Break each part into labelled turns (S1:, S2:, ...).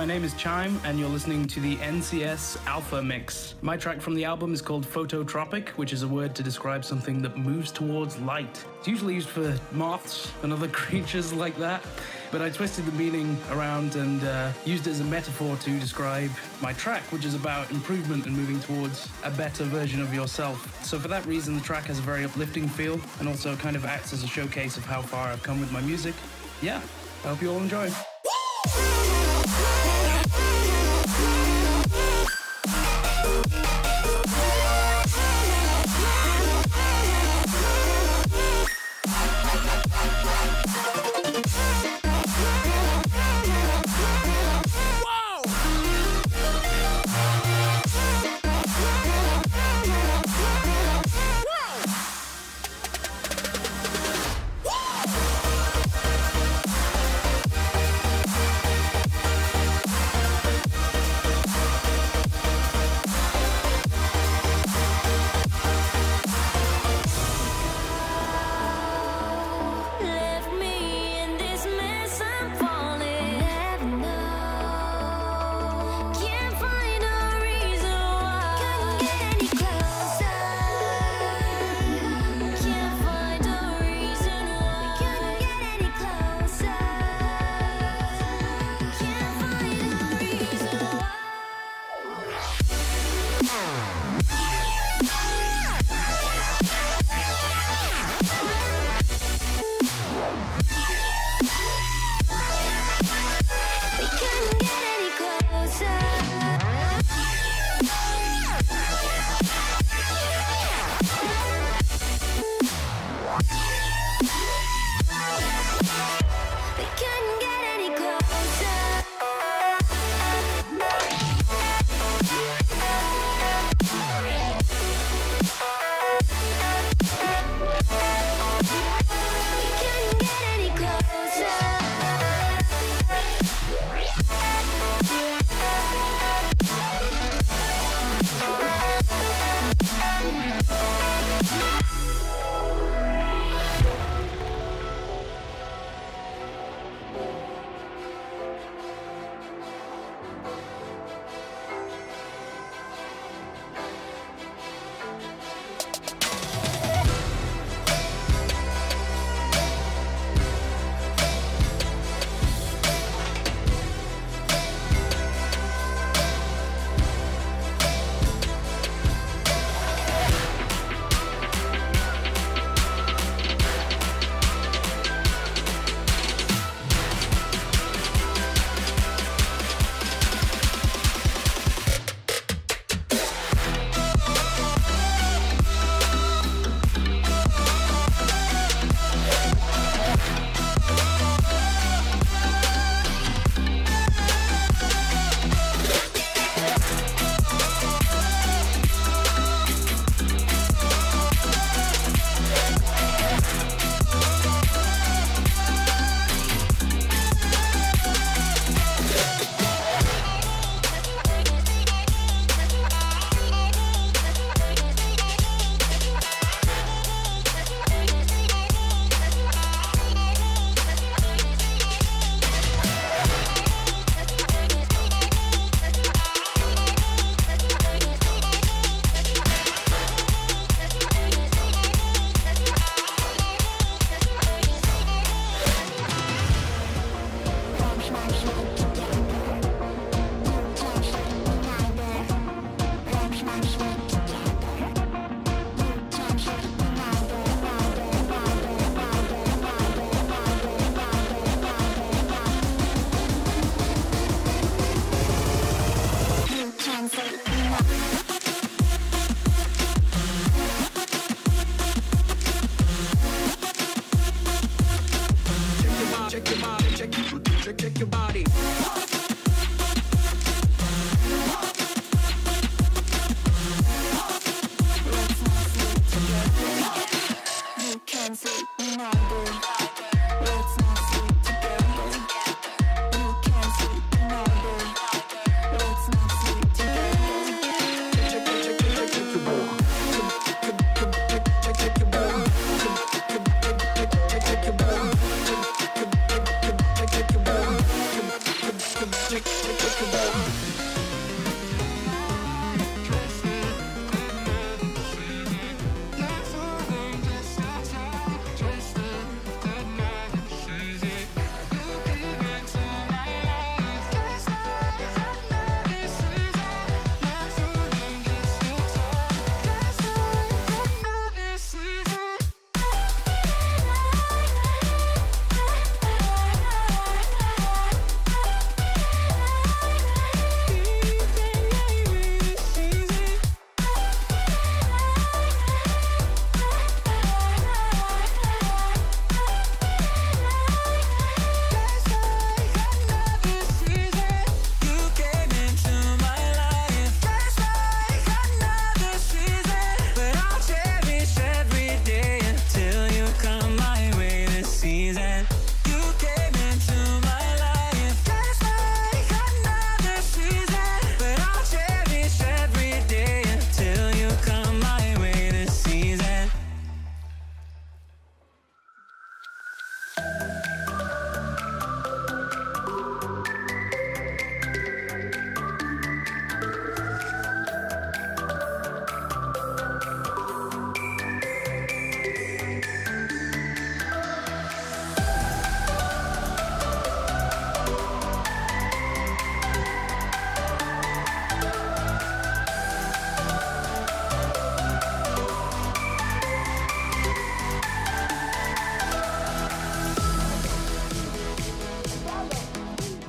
S1: My name is Chime, and you're listening to the NCS Alpha Mix. My track from the album is called Phototropic, which is a word to describe something that moves towards light. It's usually used for moths and other creatures like that, but I twisted the meaning around and uh, used it as a metaphor to describe my track, which is about improvement and moving towards a better version of yourself. So for that reason, the track has a very uplifting feel and also kind of acts as a showcase of how far I've come with my music. Yeah, I hope you all enjoy.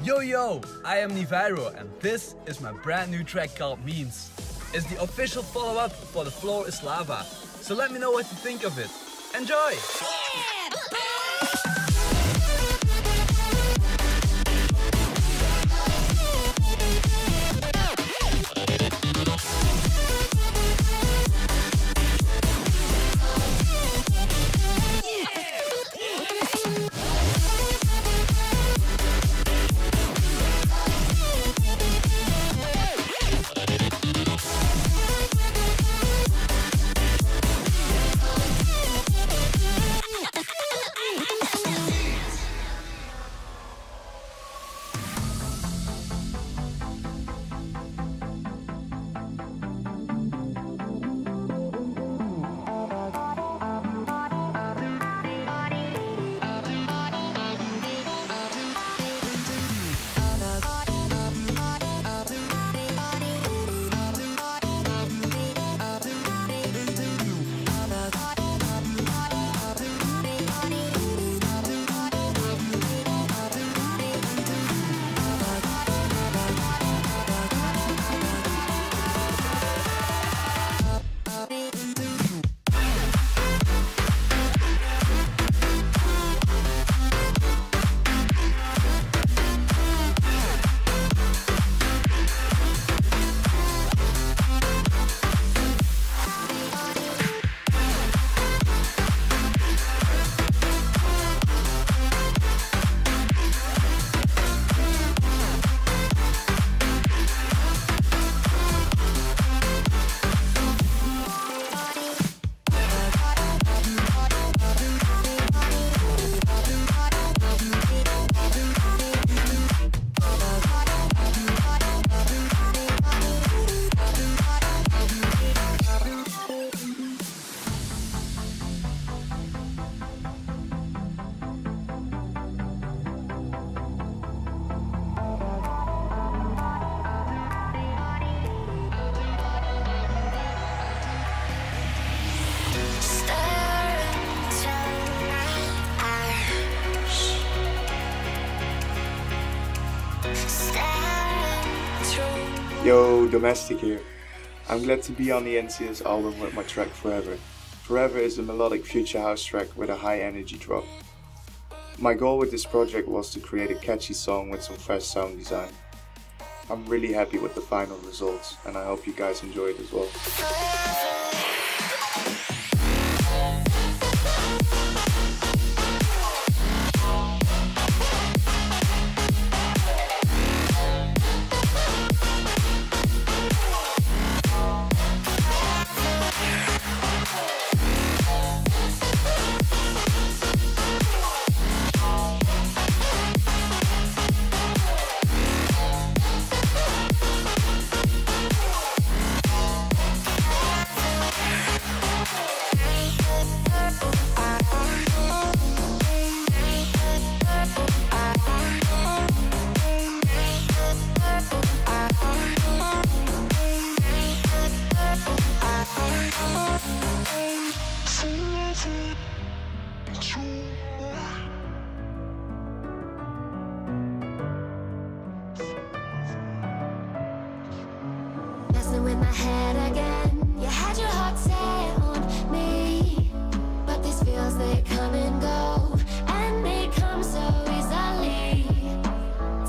S2: Yo yo, I am Niviro and this is my brand new track called Means. It's the official follow-up for The Floor is Lava. So let me know what you think of it. Enjoy!
S3: Yo, Domestic here. I'm glad to be on the NCS album with my track Forever. Forever is a melodic future house track with a high energy drop. My goal with this project was to create a catchy song with some fresh sound design. I'm really happy with the final results and I hope you guys enjoy it as well.
S4: head again. You had your heart set on me, but these feels they come and go, and they come so easily.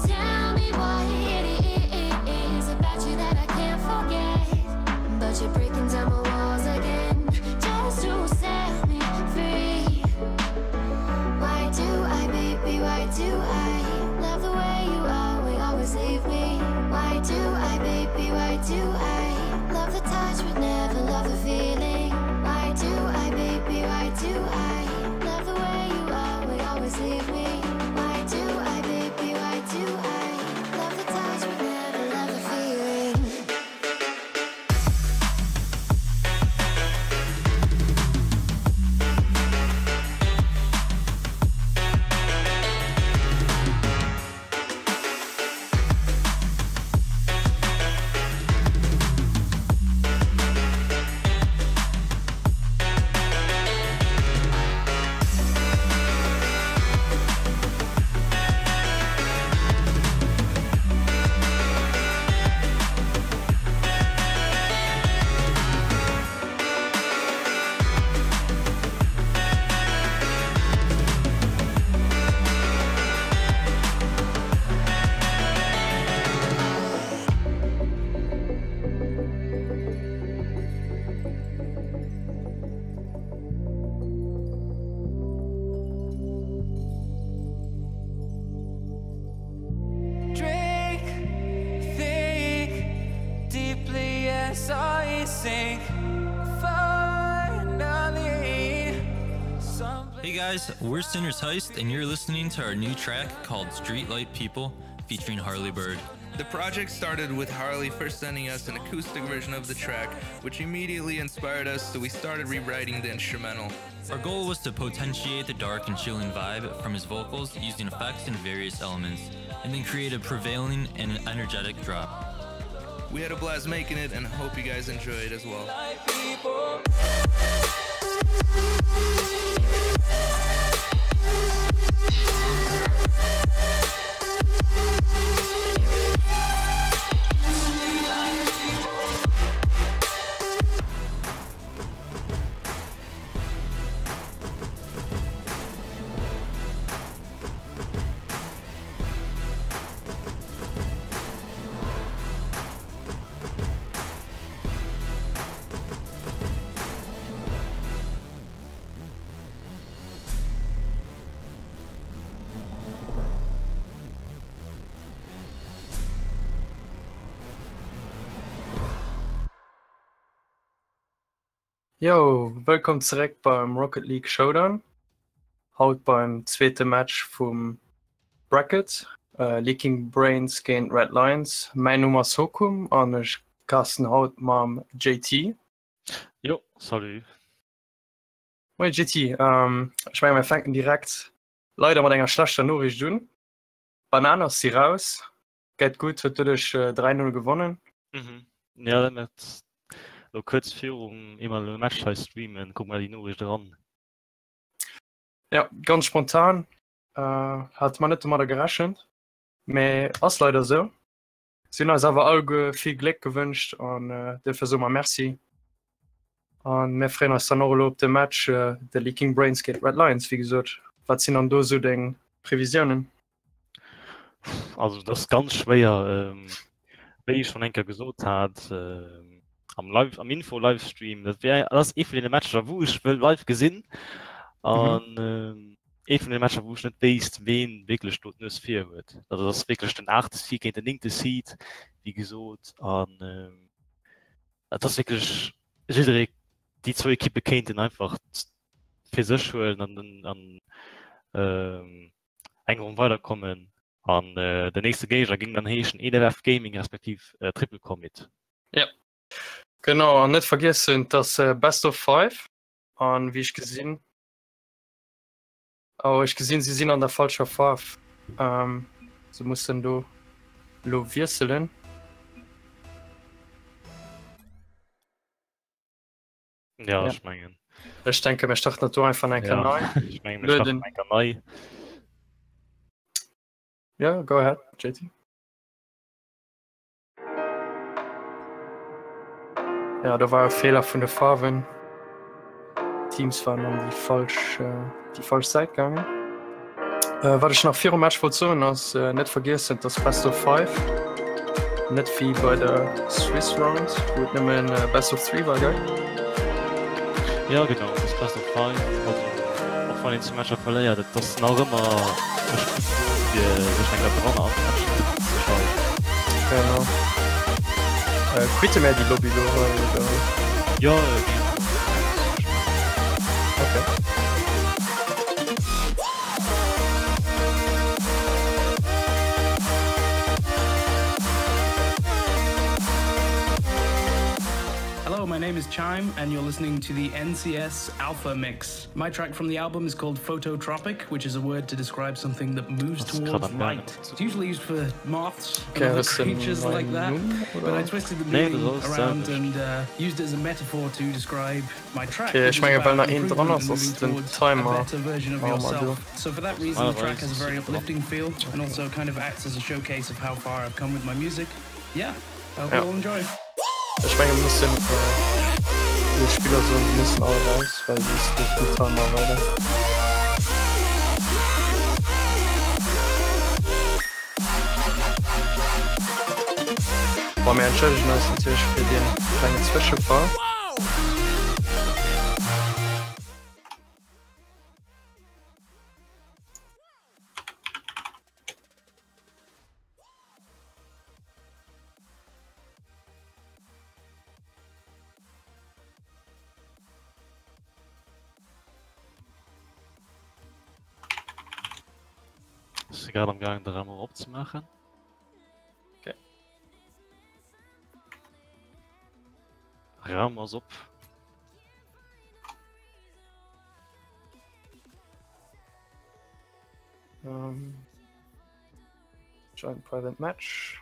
S4: Tell me what it is about you that I can't forget, but you're breaking down my walls again just to set me free. Why do I, baby? Why do I love the way you always, always leave me? Why do I, baby? Why do I love the touch but never love the feeling? Why do I, baby? Why do I love the way you always, always leave me? Why do I, baby? Why do I love the touch but never love the feeling?
S5: Drink, think deeply as I sink. Finally,
S6: Hey guys, we're Sinner's Heist, and you're listening to our new track called Streetlight People featuring Harley Bird.
S7: The project started with Harley first sending us an acoustic version of the track, which immediately inspired us, so we started rewriting the instrumental.
S6: Our goal was to potentiate the dark and chilling vibe from his vocals using effects and various elements, and then create a prevailing and energetic drop.
S7: We had a blast making it and hope you guys enjoy it as well.
S8: Yo, wëllkomm zeréck beim Rocket League Showdown. Haut beim zweete Match vum Bracket, Leaking Brains géint Red Lions. Mäin Numm ass Hokum an ech casten haut mam JT.
S9: Jo, salut.
S8: Moie JT, ech menge mir fänken direkt leider mat enger schlechter Noriicht un. Bananas si raus, Get Good huet doduerch 3-0 gewonnen.
S9: Mhm. Ja, dat lo kuerz virum ier mer de Match hei streamen, kucke mer déi Noriicht eran.
S8: Ja, ganz spontan. Äh, hat man net domadder gerechent, mä ass leider sou. Si hunn eis awer alleguer vill Gléck gewënscht an äh, duerfir soe mer Merci. An mir freeën eis dann och elo op de Match äh, The Leaking Brains géint Red Lions, wéi gesot. Wat sinn dann do sou deng Previsiounen?
S9: Also dat ass ganz schwéier, ähm, wéi ech schonn eng Kéier gesot hat ähm, am Live, am Info-Livestream, dat wär, dat ass ee vun deene Matcher, wou ech wëll live gesinn. An mhm. ähm, ee vun den Matcher, wou ech net wéisst, ween wierklech do d'Nues vir huet. Also dat ass wierklech den aachte Seed géint den néngte Seed, wéi gesot. An ähm, dat ass wierklech jidderee, déi zwou Ekippe kéinten einfach fir sech huelen an, an ähm, eng Ronn weiderkommen. An äh, den nächste Géigner géing dann heeschen EDF Gaming respektiv äh, Triple Commit.
S8: Ja. Genau, an net vergiessen, dass äh, Best of Five an wéi ech gesinn oh, ech gesinn si sinn an der falscher Faarf. Ähm, se mussen do lo wiesselen.
S9: Ja, ja. ech mengen.
S8: Ech denke mir starten dat do einfach eng Kéier
S9: nei. Ech mengen mir starten eng Kéier nei.
S8: Ja, go ahead, JT. Ja, do war e Feeler vun de Faarwen. D'Teams waren an déi falsch, déi falsch Säit gaangen. Äh, wat ech nach virum Match wollt soen ass äh, net vergiessen, dass Best of 5 net wéi bei der Swiss Round, wou et nëmmen äh, Best of 3 war, gell?
S9: Ja genau, das Best of 5 also, och wann een zu Matcher verléiert, et ass nach ëmmer e Spill fir sech eng Kéier dran an Match ze schalten.
S8: Genau. Äh, quitte mär déi Lobby lo hei oder?
S9: Ja, äh, ginn.
S8: Okay.
S1: Hello, my name is Chime, and you're listening to the NCS Alpha Mix. My track from the album is called Phototropic, which is a word to describe something that moves towards light. It's usually used for moths and
S8: Okay,
S1: other
S8: was denn
S1: creatures like
S8: mein
S1: that,
S8: Numm,
S1: but I
S8: oder?
S1: twisted the
S9: Nee,
S1: meaning
S9: das ist
S1: around
S9: selber.
S1: and uh, used it as a metaphor to describe my track,
S8: Okay,
S1: which
S8: ech
S1: is
S8: menge well
S1: about
S8: nach een dran
S1: improvement
S8: ass,
S1: and
S8: ass
S1: moving
S8: den
S1: towards a
S8: Timer
S1: better version of
S8: Machen wir
S1: yourself.
S8: do.
S1: So for that reason, the track
S9: Normalerweise
S1: has a
S9: ist
S1: very
S9: sie dran.
S1: uplifting feel and also kind of acts as a showcase of how far I've come with my music. Yeah, I hope
S8: Ja.
S1: you all enjoy.
S8: Ech menge mussen de Spiller soen, se mussen all raus, well soss leeft den Timer weider. Bon, mir entschëllegen eis natierlech fir dee klengen Zwëschefall.
S9: Ech si grad am gaangen de Raum erop ze maachen.
S8: Okay.
S9: Raum ass op.
S8: Ähm, Join Private Match.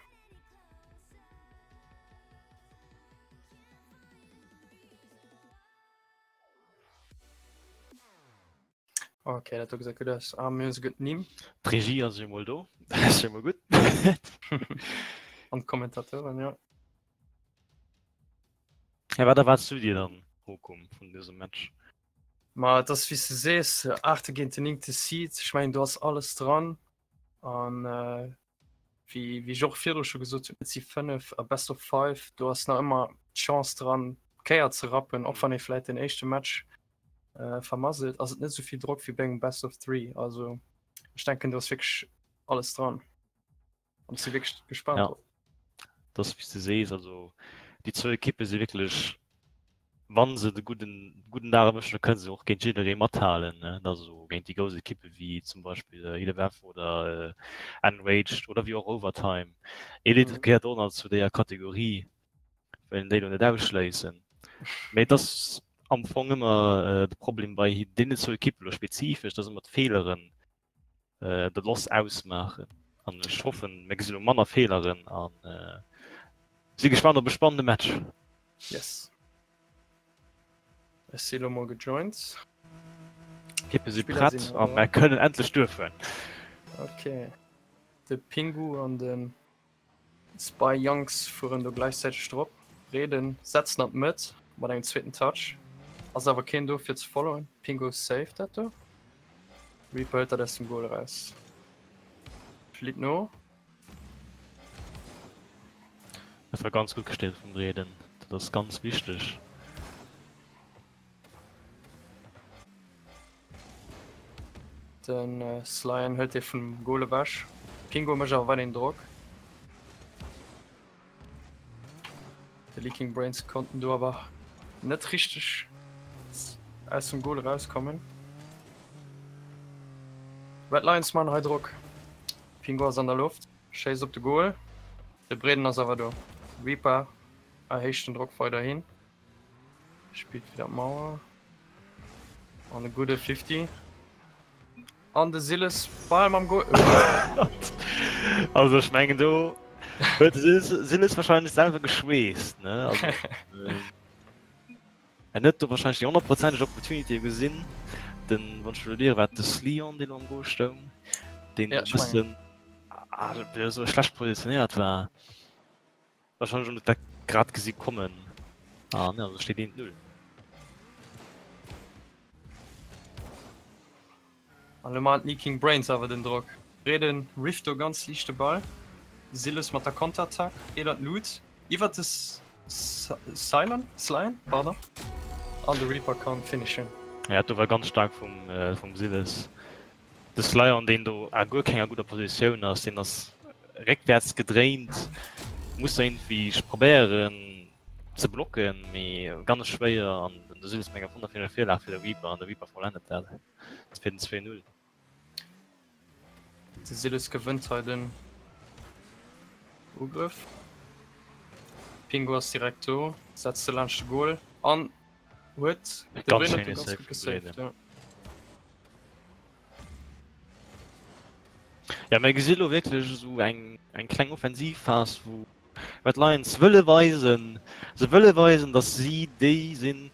S8: Okay, dat do gesäit gutt aus. Ah, mir hu souguer d'Nimm.
S9: D'Regie ass jo mol do, dat ass jo mol gutt.
S8: An d'Kommentateuren, jo.
S9: Ja, wat erwaarts du dir dann, Hokum, vun dësem Match?
S8: Ma et ass wéi s de sees, aachte géint den néngte Seed. Ech mengen, do ass alles dran. An wéi wéi ech och virdru scho gesot hunn, et si 5 a Best of 5, do ass nach ëmmer d'Chance dran, d'Kéier ze rappen, och wann ee vläit den éischte Match vermasselt, ass et net esou vill Drock wéi bei engem Best of 3. Also ech denken, do ass wierklech alles dran. An ech si wierklech gespaant
S9: Ja.
S8: drop.
S9: Dat ass wéi s de sees, also déi zwou Ekippe si wierklech, wa se de gudden, gudden Dag erwëschen, da kënne se och géint jidderee mathalen, ne? Also géint déi grouss Ekippe wéi zum Beispill Elev oder Enraged oder wéi och Overtime. Elite gehéiert och nach zu deeër Kategorie, wëllen déi elo net ausschléissen. Mee et ass am Fong ëmmer de Problem bei deenen zwou Ekippe elo spezifesch, dass ëmmer d'Feeleren de Loss ausmaachen. An ech hoffen, mir gesi lo manner Feeleren an si gespannt op e spannende Match.
S8: Yes. Ech si lo mol gejoint.
S9: D'Ekippe si prett a mer kënnen endlech duerfueren.
S8: Okay. De Pingu an de Spy Youngs fueren do gläichzäiteg drop. Reden setzen an d'Mëtt mat engem zweeten Touch. Ass awer keen do fir ze followen. Pingo saved dat do. Reaper hëlt dat aus dem Goal eraus. Flitt no.
S9: Dat war ganz gutt gespillt vum Reden. Dat ass ganz wichteg.
S8: Den Slyan hëlt dee vum Goal ewech. Pingo mécht awer weiderhin Drock. De Leaking Brains konnten do awer net richteg aus dem Goal erauskommen. Red Lions man hei Drock. Pingo ass an der Loft, schéisst op de Goal. De Breeden ass awer do. Reaper erhéicht den Drock weiderhin. Spillt wieder d'Mauer. An e gudde 50. An de Siles bal mam Goal.
S9: Also ech mengen do huet de Siles, Siles wahrscheinlech selwer geschweesst, ne? Also, en huet do wahrscheinlech déi honnertprozenteg Opportunity gesinn. Den, wann ech elo liere, war et de Slion, deen am Goal stoung, deen
S8: Ja,
S9: e
S8: ech mengen.
S9: bëssen, ah, esou schlecht positionéiert war. Wahrscheinlech hun et dat grad gesi kommen. An jo, et steet 1-0.
S8: An elo maachen d'Leaking Brains awer den Drock. Reden rifft do ganz liicht de Ball. Siles mat der Konterattack geet an d'Lut iwwert de Cylon, Slion, pardon, an de Reaper kann finishen.
S9: Ja, do war ganz staark vum vum Siles. De Slion deen do a guer kenger gudder Positioun ass, deen ass réckwäerts gedréint, muss iergendwéi probéieren ze blocken, mee ganz schwéier an de Siles mat enger wonnerschéiner Virlag fir de Reaper an de Reaper vollendet dat. Fir den 2-0.
S8: De Siles gewënnt hei den Ugrëff. Pingo ass direkt do, setzt se laanscht de Goal an huet de
S9: Ganz
S8: Breno
S9: schéine
S8: ganz
S9: Save
S8: gutt
S9: vum
S8: gesaved.
S9: Breno.
S8: Ja.
S9: Ja, mir gesi lo wierklech esou eng eng kleng Offensivphas, wou Red Lions wëlle weisen, se wëlle weisen, datt si déi sinn,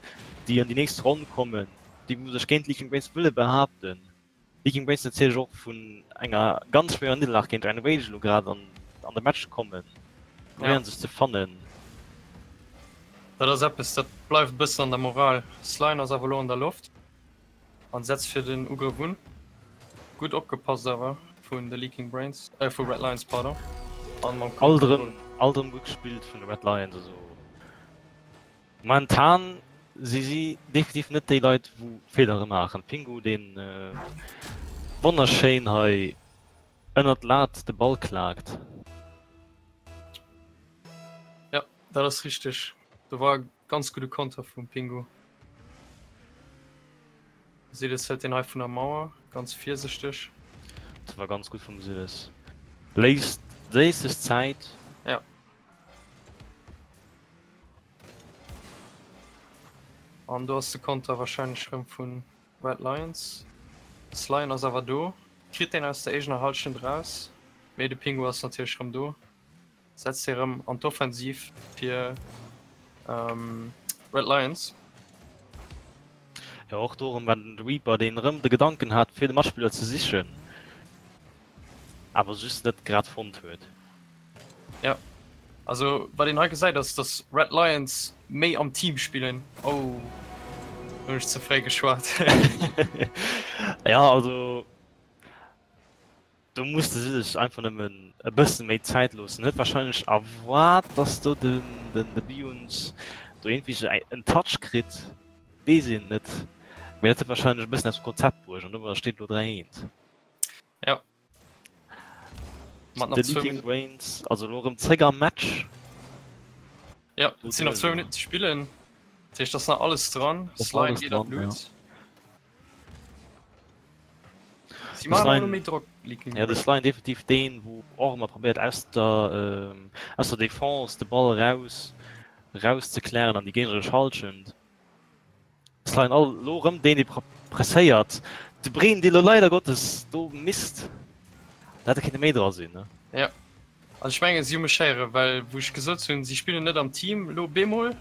S9: déi an déi nächst Ronn kommen, déi wou sech géint Leaking Brains wëlle behaapten. Leaking Brains natierlech och vun enger ganz schwéierer Nidderlag géint Rhino Rage elo grad an an de Match kommen, probéieren sech ze fannen.
S8: Dat ass eppes, dat bleift e bëssen an der Moral. Slyne ass awer elo an der Loft. An setzt fir den Ugrëff un. Gutt opgepasst awer vun de Leaking Brains, äh vu Red Lions, pardon. An mam
S9: Alt erëm, alt erëm gutt gespillt vun de Red Lions. Also momentan si si definitiv net déi Leit wou Feelere maachen. Pingu deen wonnerschéin hei ënnert d'Lat de Ball klaakt.
S8: Ja, dat ass richteg. Do war Ganz gudde Konter vum Pingu. Siles hëlt deen hei vun der Mauer, ganz virsichteg.
S9: Dat war ganz gutt vum Siles. Léisst léisst sech Zäit.
S8: Ja. An do ass de Konter wahrscheinlech rëm vun Red Lions. Slion ass awer do, kritt deen aus der eegener Halschent raus, mee de Pingu ass natierlech rëm do. Setzt hie rëm an d'Offensiv fir Red Lions.
S9: Jo, och do erëm war den Reaper, deen erëm de Gedanken hat, fir de Matspiller ze sichen, awer just net grad fonnt huet.
S8: Jo, also wat een hei gesäit ass, dass Red Lions méi am Team spillen. Oh, hunn ech ze fréi geschwat.
S9: Jo, also Do muss de sech einfach nëmmen e bësse méi Zäit loossen. Huet wahrscheinlech erwaart, dass do den de Biuns do iergendwéi sou en Touch kritt, weess een net. Mee dat huet wahrscheinlech e bëssen aus dem Konzept bruecht an domadder steet elo 3, 1.
S8: Jo. Mat nach
S9: De
S8: zwou
S9: Leaking
S8: Minutten.
S9: Brains also elo erëm zréck am Match.
S8: Jo, et sinn nach zwou Minutten ze spillen. Dat heescht, et ass nach alles dran.
S9: Ass
S8: Slime
S9: alles
S8: geet an
S9: dran, ja.
S8: d'Lut. Si maachen elo méi Drock, Leaking
S9: Ja, de
S8: Brains.
S9: Slime definitiv deen, wou och ëmmer probéiert aus der, aus der Defense de Ball eraus, eraus ze klären an déi géigneresch Hallschent. Slime all elo erëm deen, dee presséiert. De Breen, dee lo leider Gottes do misst, da hätt e kéinte méi dra sinn, ne?
S8: Ja, also ech mengen si hu mech héieren, well wou ech gesot hunn, si spillen net am Team, elo bemol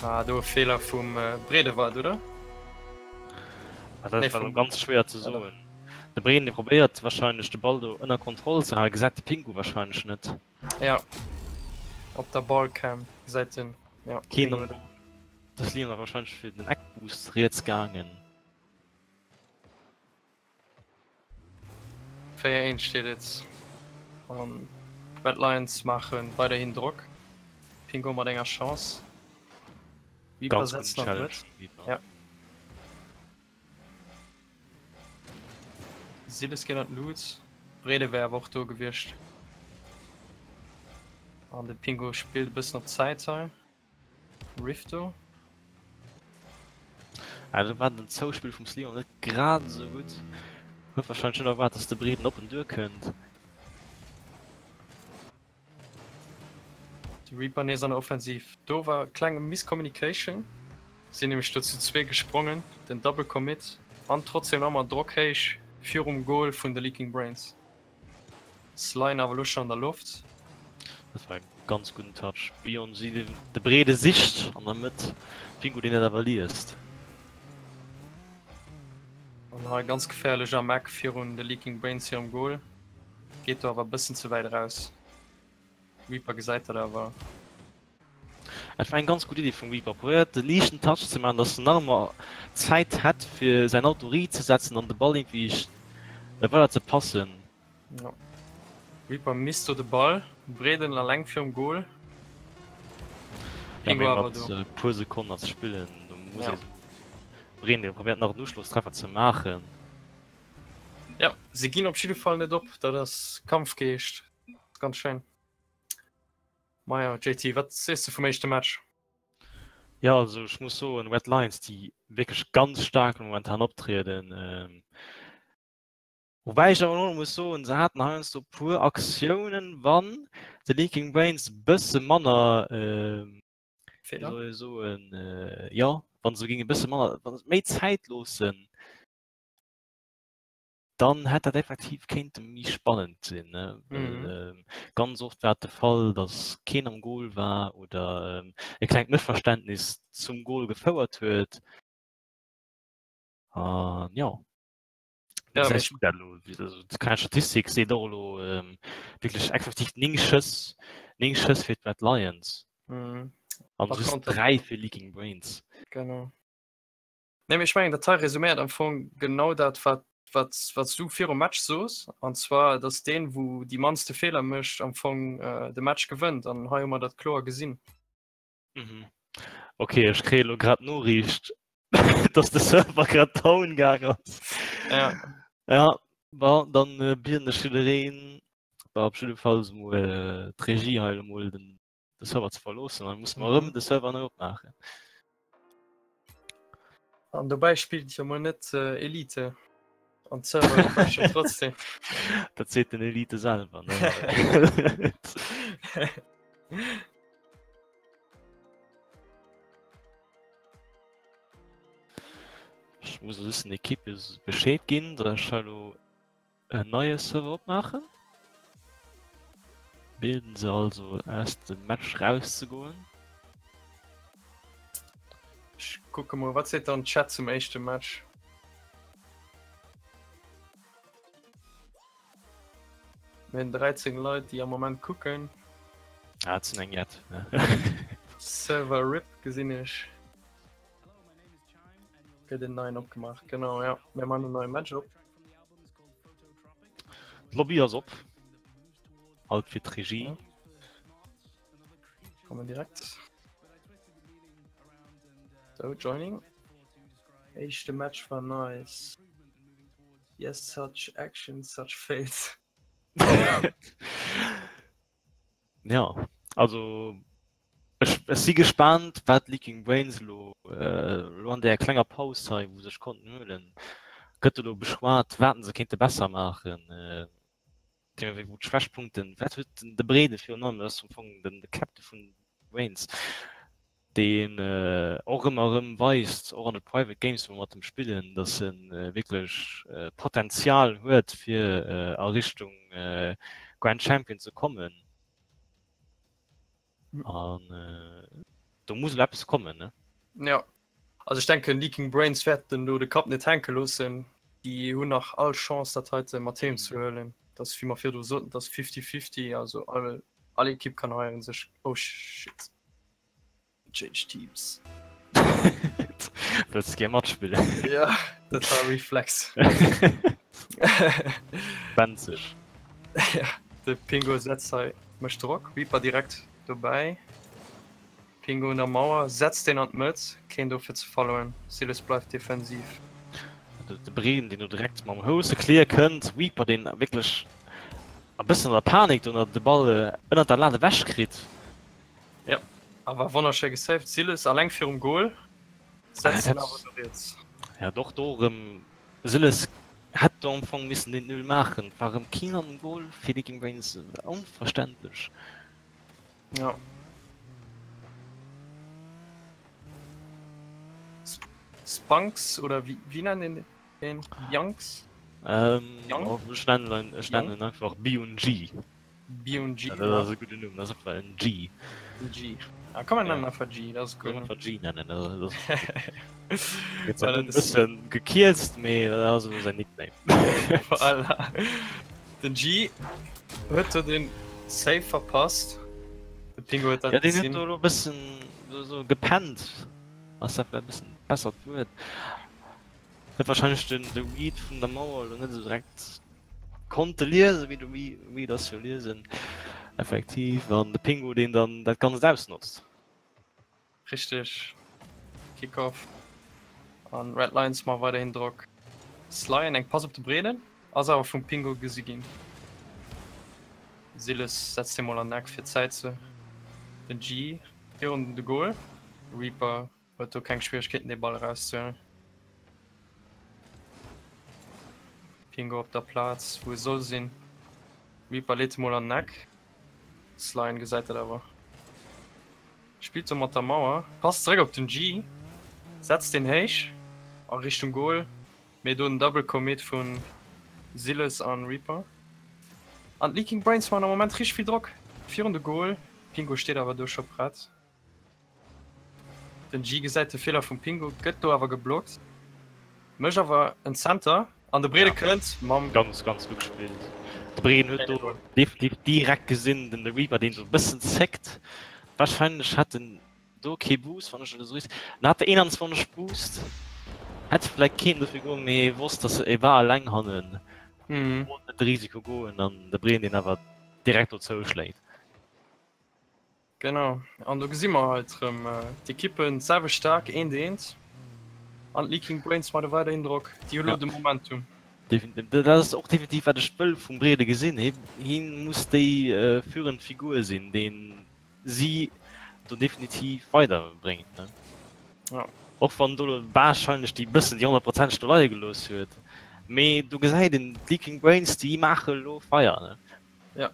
S8: war do e Feeler vum Brede war et, oder?
S9: Ah, dat
S8: Nee,
S9: war
S8: vum
S9: ganz schwéier ze soen. De Breen, dee probéiert wahrscheinlech de Ball do ënner Kontroll ze halen, gesäit de Pingu wahrscheinlech net.
S8: Ja, op der Ballcam gesäit den, ja,
S9: Keen
S8: Pingu
S9: am
S8: net.
S9: Goal. Dës Linn war wahrscheinlech fir den Eckboost riets gaangen.
S8: 4, 1 steet et an d'Red Lions maache weiderhin Drock. Pingo mat enger Chance. Viper
S9: Ganz
S8: setzt
S9: gudden
S8: nach
S9: Challenge
S8: net.
S9: vum Viper.
S8: Ja. Siles geet an d'Lut. Brede wär awer och do gewiescht. An de Pingo spillt e bëssen op Zäit hei. Rifto.
S9: Ah, do war den Zouspill vum Slion net grad esou gutt. Huet wahrscheinlech net erwaart, dass de Breeden op en duer kënnt.
S8: De Reaper nees an der Offensiv. Do war kleng Miscommunication. Sinn nämlech do zu zwee gesprongen, den Double Commit an trotzdem nach ëmmer Drock héich virum Goal vun de Leaking Brains. Slyne awer elo schon an der Loft.
S9: Dat war e ganz gudden Touch. Beyoncé de breede sicht an der Mëtt, Pingu deen dat awer liest.
S8: An hei ganz geféierlech am Eck virun de Leaking Brains hirem Goal. Geet do awer e bëssen ze wäit eraus. Reaper gesäit dat awer.
S9: Et war eng ganz gutt Iddi vum Reaper, probéiert de liichten Touch ze maachen, dass en nach ëmmer Zäit hätt fir säin Auto riit ze setzen an de Ball iergendwéi weider ze passen.
S8: Ja. Reaper misst do de Ball breeden alleng virum Goal.
S9: Ja, mee mat e puer Sekonnen nach ze spillen, do muss ee Breeden probéiert nach en Uschlosstreffer ze maachen.
S8: Ja, se ginn op jidde Fall net op, dat ass Kampfgeescht, ganz schéin. Maja JT, wat sees de vum éischte Match?
S9: Ja also ech muss soen, Red Lions déi wierklech ganz staark momentan optrieden. Woubäi ech awer och muss soen, se haten heiansdo e puer Aktiounen, wann de Leaking Brains e bësse manner, wéi soll ech soen, jo, wa se géinge e bësse manner, wa se méi Zäit loossen, dann hätt dat effektiv kéinte méi spannend sinn. Well ganz oft war et de Fall, datt keen am Gol war oder e klengt Mëssverständnis zum Gol gefouert huet. An jo. Ja, gesäis du dat elo? Also déi Statistik seet och elo wierklech effektiv 9 Schëss, 9 Schëss fir d'Red Lions an just 3 fir Leaking Brains.
S8: Genau. Nee, mee ech mengen, dat hei resuméiert am Fong genau dat, wat, wat, wat s du virum Match soos, an zwar, dass deen, wou déi mannste Feeler mécht, am Fong de Match gewënnt. An hei hu mer dat kloer gesinn.
S9: Mhm. Okay, ech kréie lo grad d'Noriicht, dass de Server grad down gaang ass.
S8: Ja.
S9: Ja, bon, dann äh, bieden ech jiddereen, bah, op jidde Fall mol äh, d'Regie hei mol den de Server ze verloossen, dann muss mer erëm de Server nei opmaachen.
S8: An dobäi spillt jo mol net äh, Elite. An Server crashen trotzdem.
S9: Dat seet den Elite selwer. Ne? Ech muss e bëssen Equipe Bescheed ginn, datt ech hei elo en neie Server opmaachen. Bilden se also aus dem Match rauszegoen.
S8: Ech kucke mol, wat seet dann Chat zum éischte Match? Mir hunn 13 Leit, déi am Moment kucken.
S9: Ah, et sinn eng jett.
S8: Server RIP gesinn ech. Gëtt en neien opgemaach, genau, ja. Mir man en neie Match op.
S9: D'Lobby ass op. Alt fir d'Regie.
S8: Ja. Kommen direkt. So, joining. Éischte Match war nice. Yes, such action, such fails.
S9: Ja, also ech, ech si gespaant, wat Leaking Brains elo elo an där klenger Paus hei, wou se sech konnten huelen, gëtt elo beschwat, wat se kéinte besser maachen. Wéi wou d'Schwächpunkten, wat huet den de Brede virun allem, dat ass am Fong den de Captain vun Brains, deen och ëmmer erëm weist, och an de Private Games, wou mer mat em spillen, datt e wierklech Potenzial huet fir a Richtung Grand Champion ze kommen. An do muss elo eppes kommen, ne?
S8: Ja, also ech denken Leaking Brains wäerten do de Kapp net hänke loossen. Déi hunn nach all Chance dat heite mat heem ze huelen. Dat ass wéi mer virdru soten, dat ass fifty-fifty, also all all Ekipp kann hei un sech, oh shit. Change Teams.
S9: Wëlls gär matspillen?
S8: Ja, dat war Reflex.
S9: Benzeg.
S8: Ja, de Pingo setzt hei mécht Drock. Reaper direkt dobäi. Pingo un der Mauer, setzt deen an d'Mëtt. Keen do fir ze followen. Silas bleift defensiv.
S9: De Breen, deen do direkt mam grousse Clear kënnt. Reaper, deen wierklech e bëssen an der Panik do de Ball ënnert der Lat ewech kritt.
S8: Ja, awer wonnerschéi gesaved. Siles alleng virum Goal. Setzt en awer no riets.
S9: Ja, doch do erëm. Siles hätt do am Fong missen den Null maachen. War erëm keen an dem Goal fir Leaking Brains. Onverständlech.
S8: Ja. Spunks oder wie, wie nennen den? Youngs?
S9: Ähm, Young? Ech nennen, ech nennen einfach B und G.
S8: B und G.
S9: Ja, dat ass e gudden Numm, dat ass einfach en G.
S8: G. Ah, komm, mir nennen einfach G, dat ass gutt.
S9: Einfach G nennen, dat ass. Gëtt zwar e bëssen gekierzt, mee dat ass elo säin Nickname.
S8: Voilà. Den G huet do den Save verpasst. De Pingo huet dat
S9: Ja, deen huet
S8: gesinn.
S9: do elo e bëssen. Esou gepennt ass dat vläicht e bëssen bessert Wuert. Huet wahrscheinlech den de Read vun der Mauer elo net esou direkt konnte liesen, wéi de Read ass jo liesen effektiv an de Pingu deen dann dat Ganzt ausnotzt.
S8: Richteg. Kickoff an Red Lions ma weiderhin Drock. Slyen eng Pass op de Breeden ass awer vum Pingu gesi ginn. Siles setzt hie mol an den Eck fir Zäit ze den G virun de Goal. Reaper huet do keng Schwieregkeeten dee Ball erauszehuelen. Pingu op der Plaz wou e soll sinn. Reaper leet e mol an den Eck. Slyen gesäit dat awer. Spillt do mat der Mauer, passt zeréck op den G, setzt deen héich a Richtung Goal, mee do den Double Commit vun Siles an Reaper. An d'Leaking Brains man am Moment richteg vill Drock virun de Goal. Pingo steet awer do scho prett. Den G gesäit de Feeler vum Pingo, gëtt do awer geblockt, mécht awer en Center an de Brede kënnt mam.
S9: Ganz ganz gutt gespillt. De Breden huet do definitiv direkt gesinn, den Reaper deen do e bëssen zéckt. Wahrscheinlech hat en do kee Boost, wann ech et esou richteg. En hat 21 Boost, hätt vläicht kéinten dofir goen, mee e wosst dass e war eleng hannen, wollt net de Risiko goen an de Breden deen awer direkt do zouschléit.
S8: Genau, an do gesi mer halt rëm d'Ekippen d'selwecht staark, eent eent. An d'Leaking Brains mat e weiderhin Drock, déi hu lo de Momentum.
S9: Definitiv, dat ass och definitiv wat ech wëll vum Brede gesinn. Hien muss déi führend Figur sinn, deen si do definitiv weiderbréngt.
S8: Ja.
S9: Och wann do wahrscheinlech déi bëssen déi honnertprozenteg do leie gelooss huet, mee do gesäit een, d'Leaking Brains déi maache lo Feier.
S8: Ja.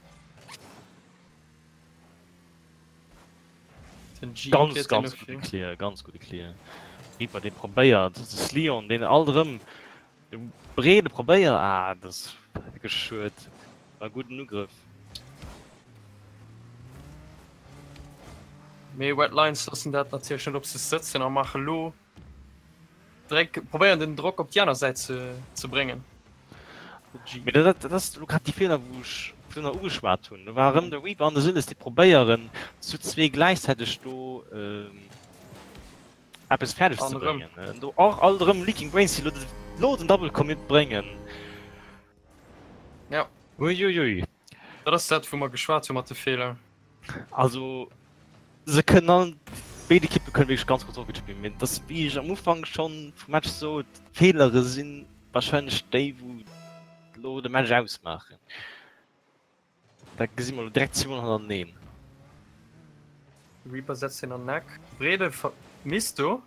S8: Den G
S9: Ganz,
S8: kritt
S9: ganz
S8: den
S9: gudde
S8: dofir.
S9: Clear, ganz gudde Clear. Reaper dee probéiert, de Slion deen alt erëm de breede probéiert, ah dat ass wierklech schued, war e gudden Ugrëff.
S8: Mee Red Lions loossen dat natierlech net op sech sëtzen a maache lo Dréck, probéieren den Drock op déi aner Säit ze, ze bréngen.
S9: Mee dat, dat ass elo grad déi Feeler, wou ech virun ugeschwat hunn. Do war erëm de Reaper an de Silas, déi probéieren zu zwee gläichzäiteg do eppes fäerdeg ze bréngen. Do och alt erëm Leaking Brains, déi elo den Double Commit bréngen.
S8: Ja.
S9: Uiuiui.
S8: Dat ass dat, wou mer geschwat hu mat de Feeler.
S9: Also se kënnen all, béid Ekippe kënnen wierklech ganz gutt Rocket spillen, mee et ass wéi ech am Ufank schonn vum Match sot, d'Feelere si warscheinlech déi wou elo de Match ausmaachen. Dat gesi mer elo direkt zweemol hannerteneen.
S8: Reaper setzt een an den Eck, Brede misst do.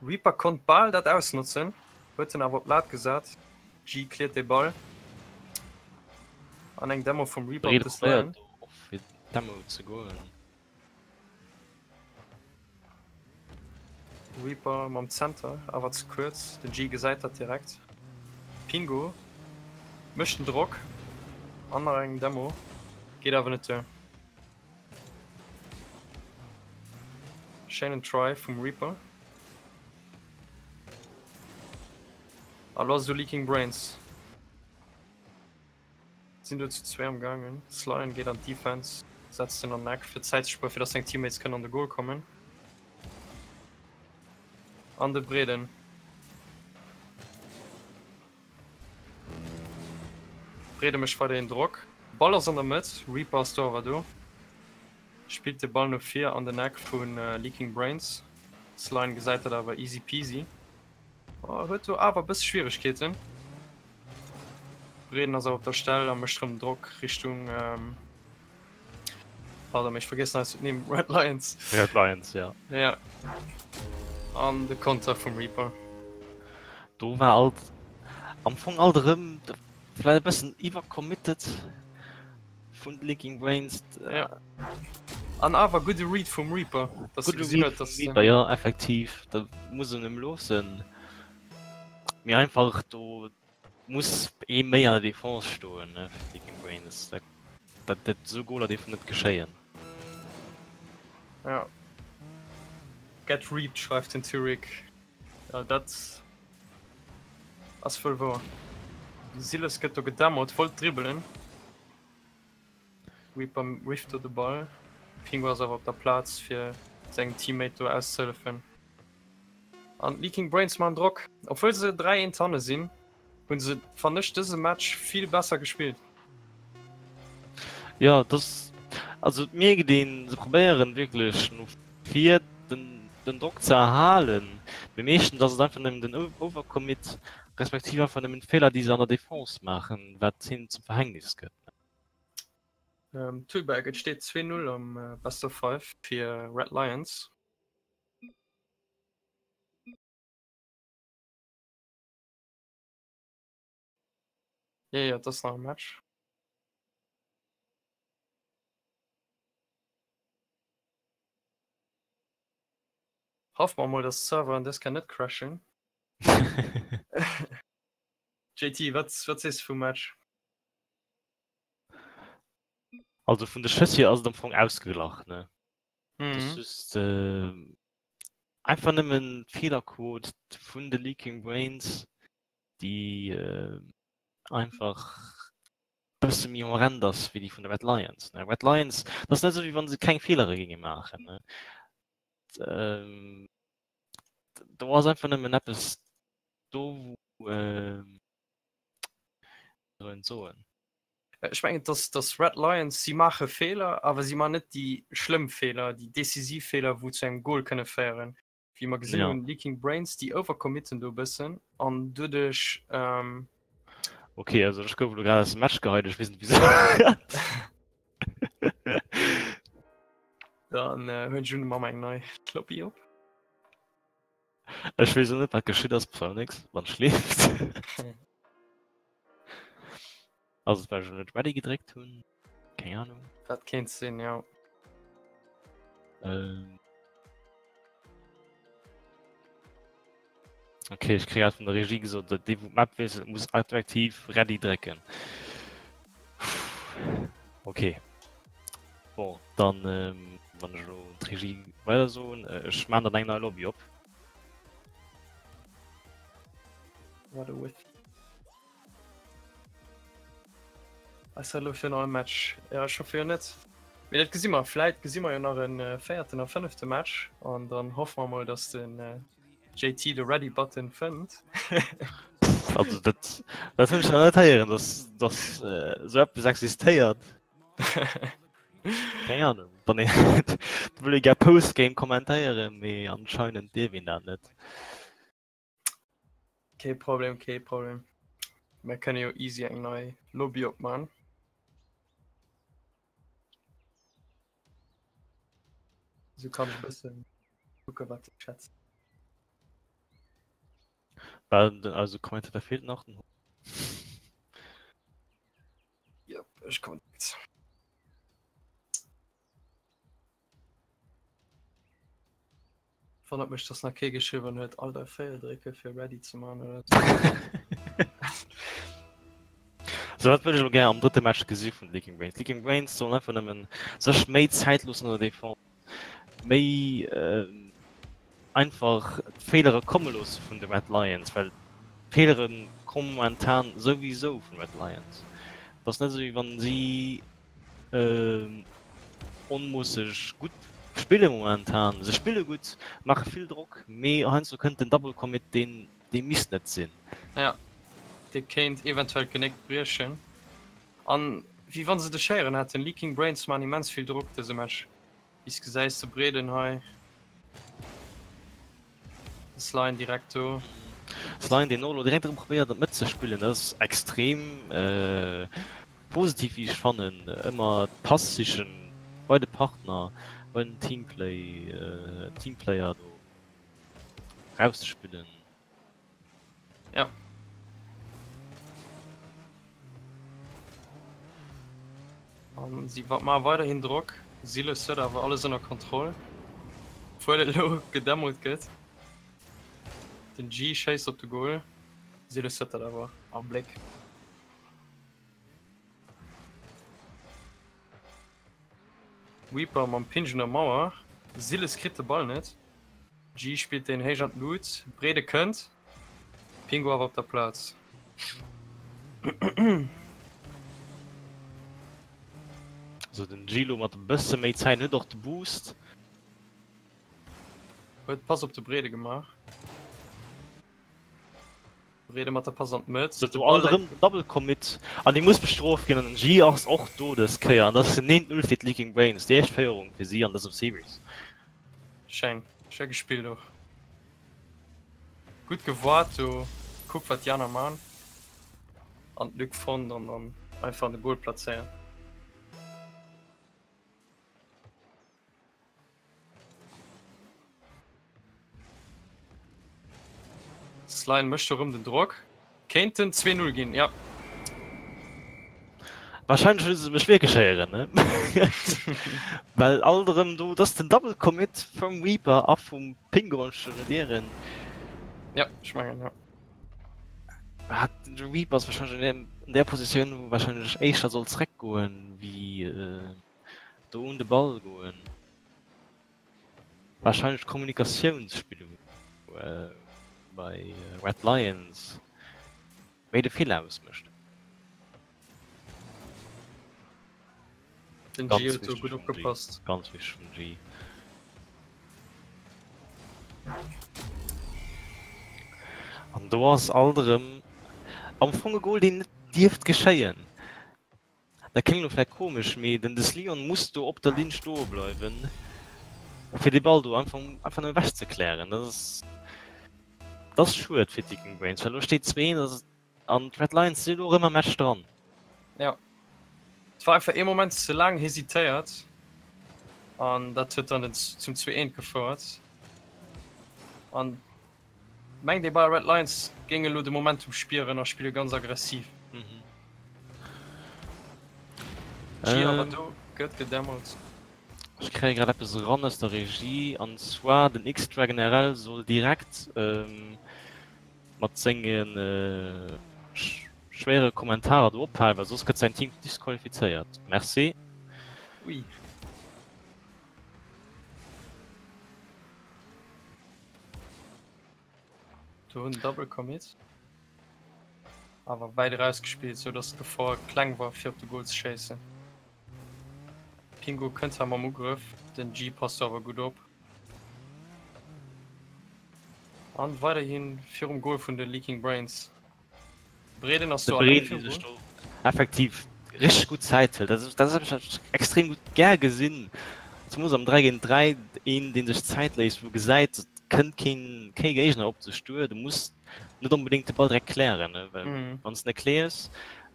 S8: Reaper konnt bal dat ausnotzen, huet en awer op d'Lat gesat. G cleart de Ball an eng Demo vum Reaper op
S9: Breet
S8: de Slime.
S9: probéiert do och fir Demo ze goen.
S8: Reaper mam Center, awer ze kuerz. Den G gesäit dat direkt. Pingo mécht den Drock an nach eng Demo, geet awer net duer. Schéinen Try vum Reaper. A lo ass et u Leaking Brains. Sinn do zu zwee am gaangen. Slyen geet an d'Defense, setzt en an den Eck fir Zäit ze spueren, fir dass seng Teammates kënnen an de Goal kommen. An de Breeden. Breede mécht weiderhin Drock. Ball ass an der Mëtt, Reaper ass do awer do. Spillt de Ball no vir an den Eck vu Leaking Brains. Slime gesäit dat awer easy peasy. Oh, huet do awer e bësse Schwieregkeeten. Breeden ass awer op der Stell a mécht rëm Drock Richtung ähm, Pardon, mee ech vergiessen eis d'Nimm. Red Lions.
S9: Red Lions, ja.
S8: Ja. An de Konter vum Reaper.
S9: Do war alt am Fong alt erëm vläicht e bëssen iwwercommitted vun de Leaking Brains.
S8: Ja. An awer gudde Read vum Reaper, dass e
S9: Gudde
S8: gesinn
S9: Read
S8: huet, dass
S9: vum Reaper, ja, effektiv. Dat muss en em loossen. Mee einfach do Muss ee méi an der Defense stoen ne fir d'Leaking Brains, dat dat dat esou Goler dierfen net geschéien.
S8: Ja. Get reaped schreift den Turik. Ja dat ass wuel wouer. Siles gëtt do gedemot, wollt dribbelen. Reaper rifft do de Ball. Pingu ass awer op der Plaz fir. Sengem Teammate do auszehëllefen. An d'Leaking Brains man Drock. Obwuel se 3 1 hanne sinn, hunn se fannen ech dëse Match vill besser gespillt.
S9: Jo, dass also et mierkt een, se probéieren wierklech no vir den den Drock ze erhalen, mee meeschtens ass et einfach nëmmen den Overcommit, respektiv einfach nëmmen d'Feeler déi se an der Defense maachen, wat hinnen zum Verhängnis gëtt.
S8: Tullberg, et steet 2, 0 am Best of 5 fir Red Lions. Jo, jo, et ass nach e Match. Hoffe mer mol, dass d'Serveren dës Kéier net crashen. JT, wat, wat sees de vum Match?
S9: Also vun de Schëss hier ass et am Fong ausgeglach, ne? Mhm. Das just äh, einfach nëmmen d'Feelerquot vun de Leaking Brains, déi äh, einfach bësse méi horrend ass wéi déi vun de Red Lions. Ne? Red Lions, das ass net esou, wéi wann se keng Feelere géinge maachen. Ne? Ähm, do ass einfach nëmmen eppes do, wou ähm, soll een soen?
S8: Ech mengen, dass, dass Red Lions, si maache Feeler, awer si maachen net déi schlëmm Feeler, déi decisiv Feeler, wou zu engem Goal kënne féieren. Wéi mer gesinn ja. hunn, Leaking Brains, déi overcommitten do e bëssen an doduerch. Ähm,
S9: okay, also ech gouf elo grad aus dem Match geheit, ech weess net wieso.
S8: Dann äh, huelen ech un mam eng nei Lobby op.
S9: Ech weess och net wat geschitt ass, Phoenix, wann schleeft. Ass et well ech net ready gedréckt hunn? Keng Ahnung.
S8: Dat kéint sinn, jo.
S9: Ähm. Okay, ech kréie grad vun der Regie gesot, datt dee wou d'Map wiesselt muss effektiv ready drécken. Okay. Bon, dann ähm, wann ech elo d'Regie weider soen, äh, ech maan dann eng nei Lobby op.
S8: What a whiff. Ass dat elo fir en neie Match? Ja, ech hoffe jo net. Mee dat gesi mer. Vläit gesi mer jo nach en äh, véierten a fënnefte Match an dann hoffe mer mol, dass den äh, JT de Ready Button fënnt.
S9: Also dat, dat hunn ech nach net héieren, dass, dass äh, sou eppes existéiert. Keng Ahnung. Wann ee wëll ee gär Postgame kommentéieren, mee anscheinend dierf een dat net.
S8: Kee Problem, kee Problem. Mir kënne jo easy eng nei Lobby opman. Sou kann ech e bëssen kucke wat se schätzen.
S9: Well, also Kommentator fehlt nach.
S8: Yep, ech kommen direkt. Wonnert mech, dass nach kee geschriwwen huet, Alt F4 drécke fir ready ze man oder sou.
S9: So dat wëll ech elo gär am drëtte Match gesi vun de Leaking Brains. Leaking Brains sollen einfach nëmmen sech méi Zäit loossen an der Defense, méi einfach d'Feelere komme loosse vun de Red Lions, well d'Feelere komme momentan souwisou vun Red Lions. Et ass net esou wéi wann si onmoosseg gutt spille momentan. Se spille gutt, maache vill Drock, mee heiansdo kënnt den Double Commit, deen dee misst net sinn.
S8: Ja, dee kéint eventuell d'Genéck briechen. An wéi wann se de Schéieren hätten, Leaking Brains man immens vill Drock dëse Match. Wéi s gesäis de Breeden hei, de Slime direkt do.
S9: Slime deen och elo direkt erëm probéiert an d'Mëtt ze spillen, dat ass extrem positiv wéi ech fannen. Ëmmer d'Pass sichen bei de Partner, bei den Teamplay, Teamplayer do rauszespillen.
S8: Ja. An si maache weiderhin Drock. Siles huet awer alles ënner Kontroll. Obwuel et elo gedämmelt gëtt. Den G schéisst op de Goal. Siles huet dat awer am Bléck. Reaper mam Pinch un der Mauer. Siles kritt de Ball net. G spillt deen héich an d'Lut. Brede kënnt. Pingo awer op der Plaz.
S9: So den Gilo mat e bësse méi Zäit huet och de Boost.
S8: Huet d'Pass op de Brede gemaach. Brede mat der Pass an d'Mëtt.
S9: Do alt erëm den Double Commit an dee muss bestrooft ginn an den G ass och do dës Kéier an dat ass den 1-0 fir d'Leaking Brains, déi éischt Féierung fir si an dësem Series.
S8: Schéin, schéi gespillt och. Gutt gewaart do, kuck wat déi aner man an d'Lück fonnt an dann einfach an de Goal plazéiert. Slime mécht erëm den Drock. Kéint den 2-0 ginn, ja.
S9: Wahrscheinlech wëlle se mech wierklech héieren, ne? Well alt erëm do, dat ass den Double Commit vum Reaper a vum Pingo, wann ech mech net ieren.
S8: Ja, ech mengen, ja.
S9: Hat de Reaper ass wahrscheinlech an där Positioun, wou wahrscheinlech éischter soll zréckgoen, wéi Do un de Ball goen. Wahrscheinlech Kommunikatiounsspill bei Red Lions méi de Feeler ausmécht.
S8: Den G huet do gutt opgepasst.
S9: Ganz wichteg vum G. An do ass alt erëm am Fong e Goal deen net dierft geschéien. Dat kléngt elo vläit komesch, mee den Des Lion muss do op der Linn stoe bleiwen, fir dee Ball do einfach einfach nëmme ewech ze klären. Dat ass, dat ass schued fir d'Viking Brains, well elo steet 2, 1 an d'Red Lions sinn elo erëm am Match dran.
S8: Jo, et war einfach ee Moment ze laang hesitéiert an dat huet dann zum 2, 1 gefouert. An Mengt ee bei Red Lions géing elo de Momentum spieren a spille ganz aggressiv. Gi awer do gëtt gedämmelt.
S9: Ech kréie grad eppes eran aus der Regie an zwar den X-Dragon RL soll direkt mat senge schwéiere Kommentarer do ophalen, well soss gëtt säin Team disqualifizéiert. Merci.
S8: Ui. Do hunn Double Commit. Awer wäit erausgespillt, sou dass d'Gefor kleng war fir op de Goal ze schéissen. Pingo kënnt zwar mam Ugrëff, den G passt do awer gutt op. An weiderhi virum Goal vun de Leaking Brains. Breeden ass do
S9: alleng virum Goal. Effektiv richteg gutt Zäit hëlt. Dat ass dat eppes wat ech extrem gutt gär gesinn. Zemoos am 3 géint 3, een deen sech Zäit léisst, wou gesäit et kënnt keen kee Géigner op sech duer. Du muss net onbedéngt de Ball direkt klären, well wann s de net kläers,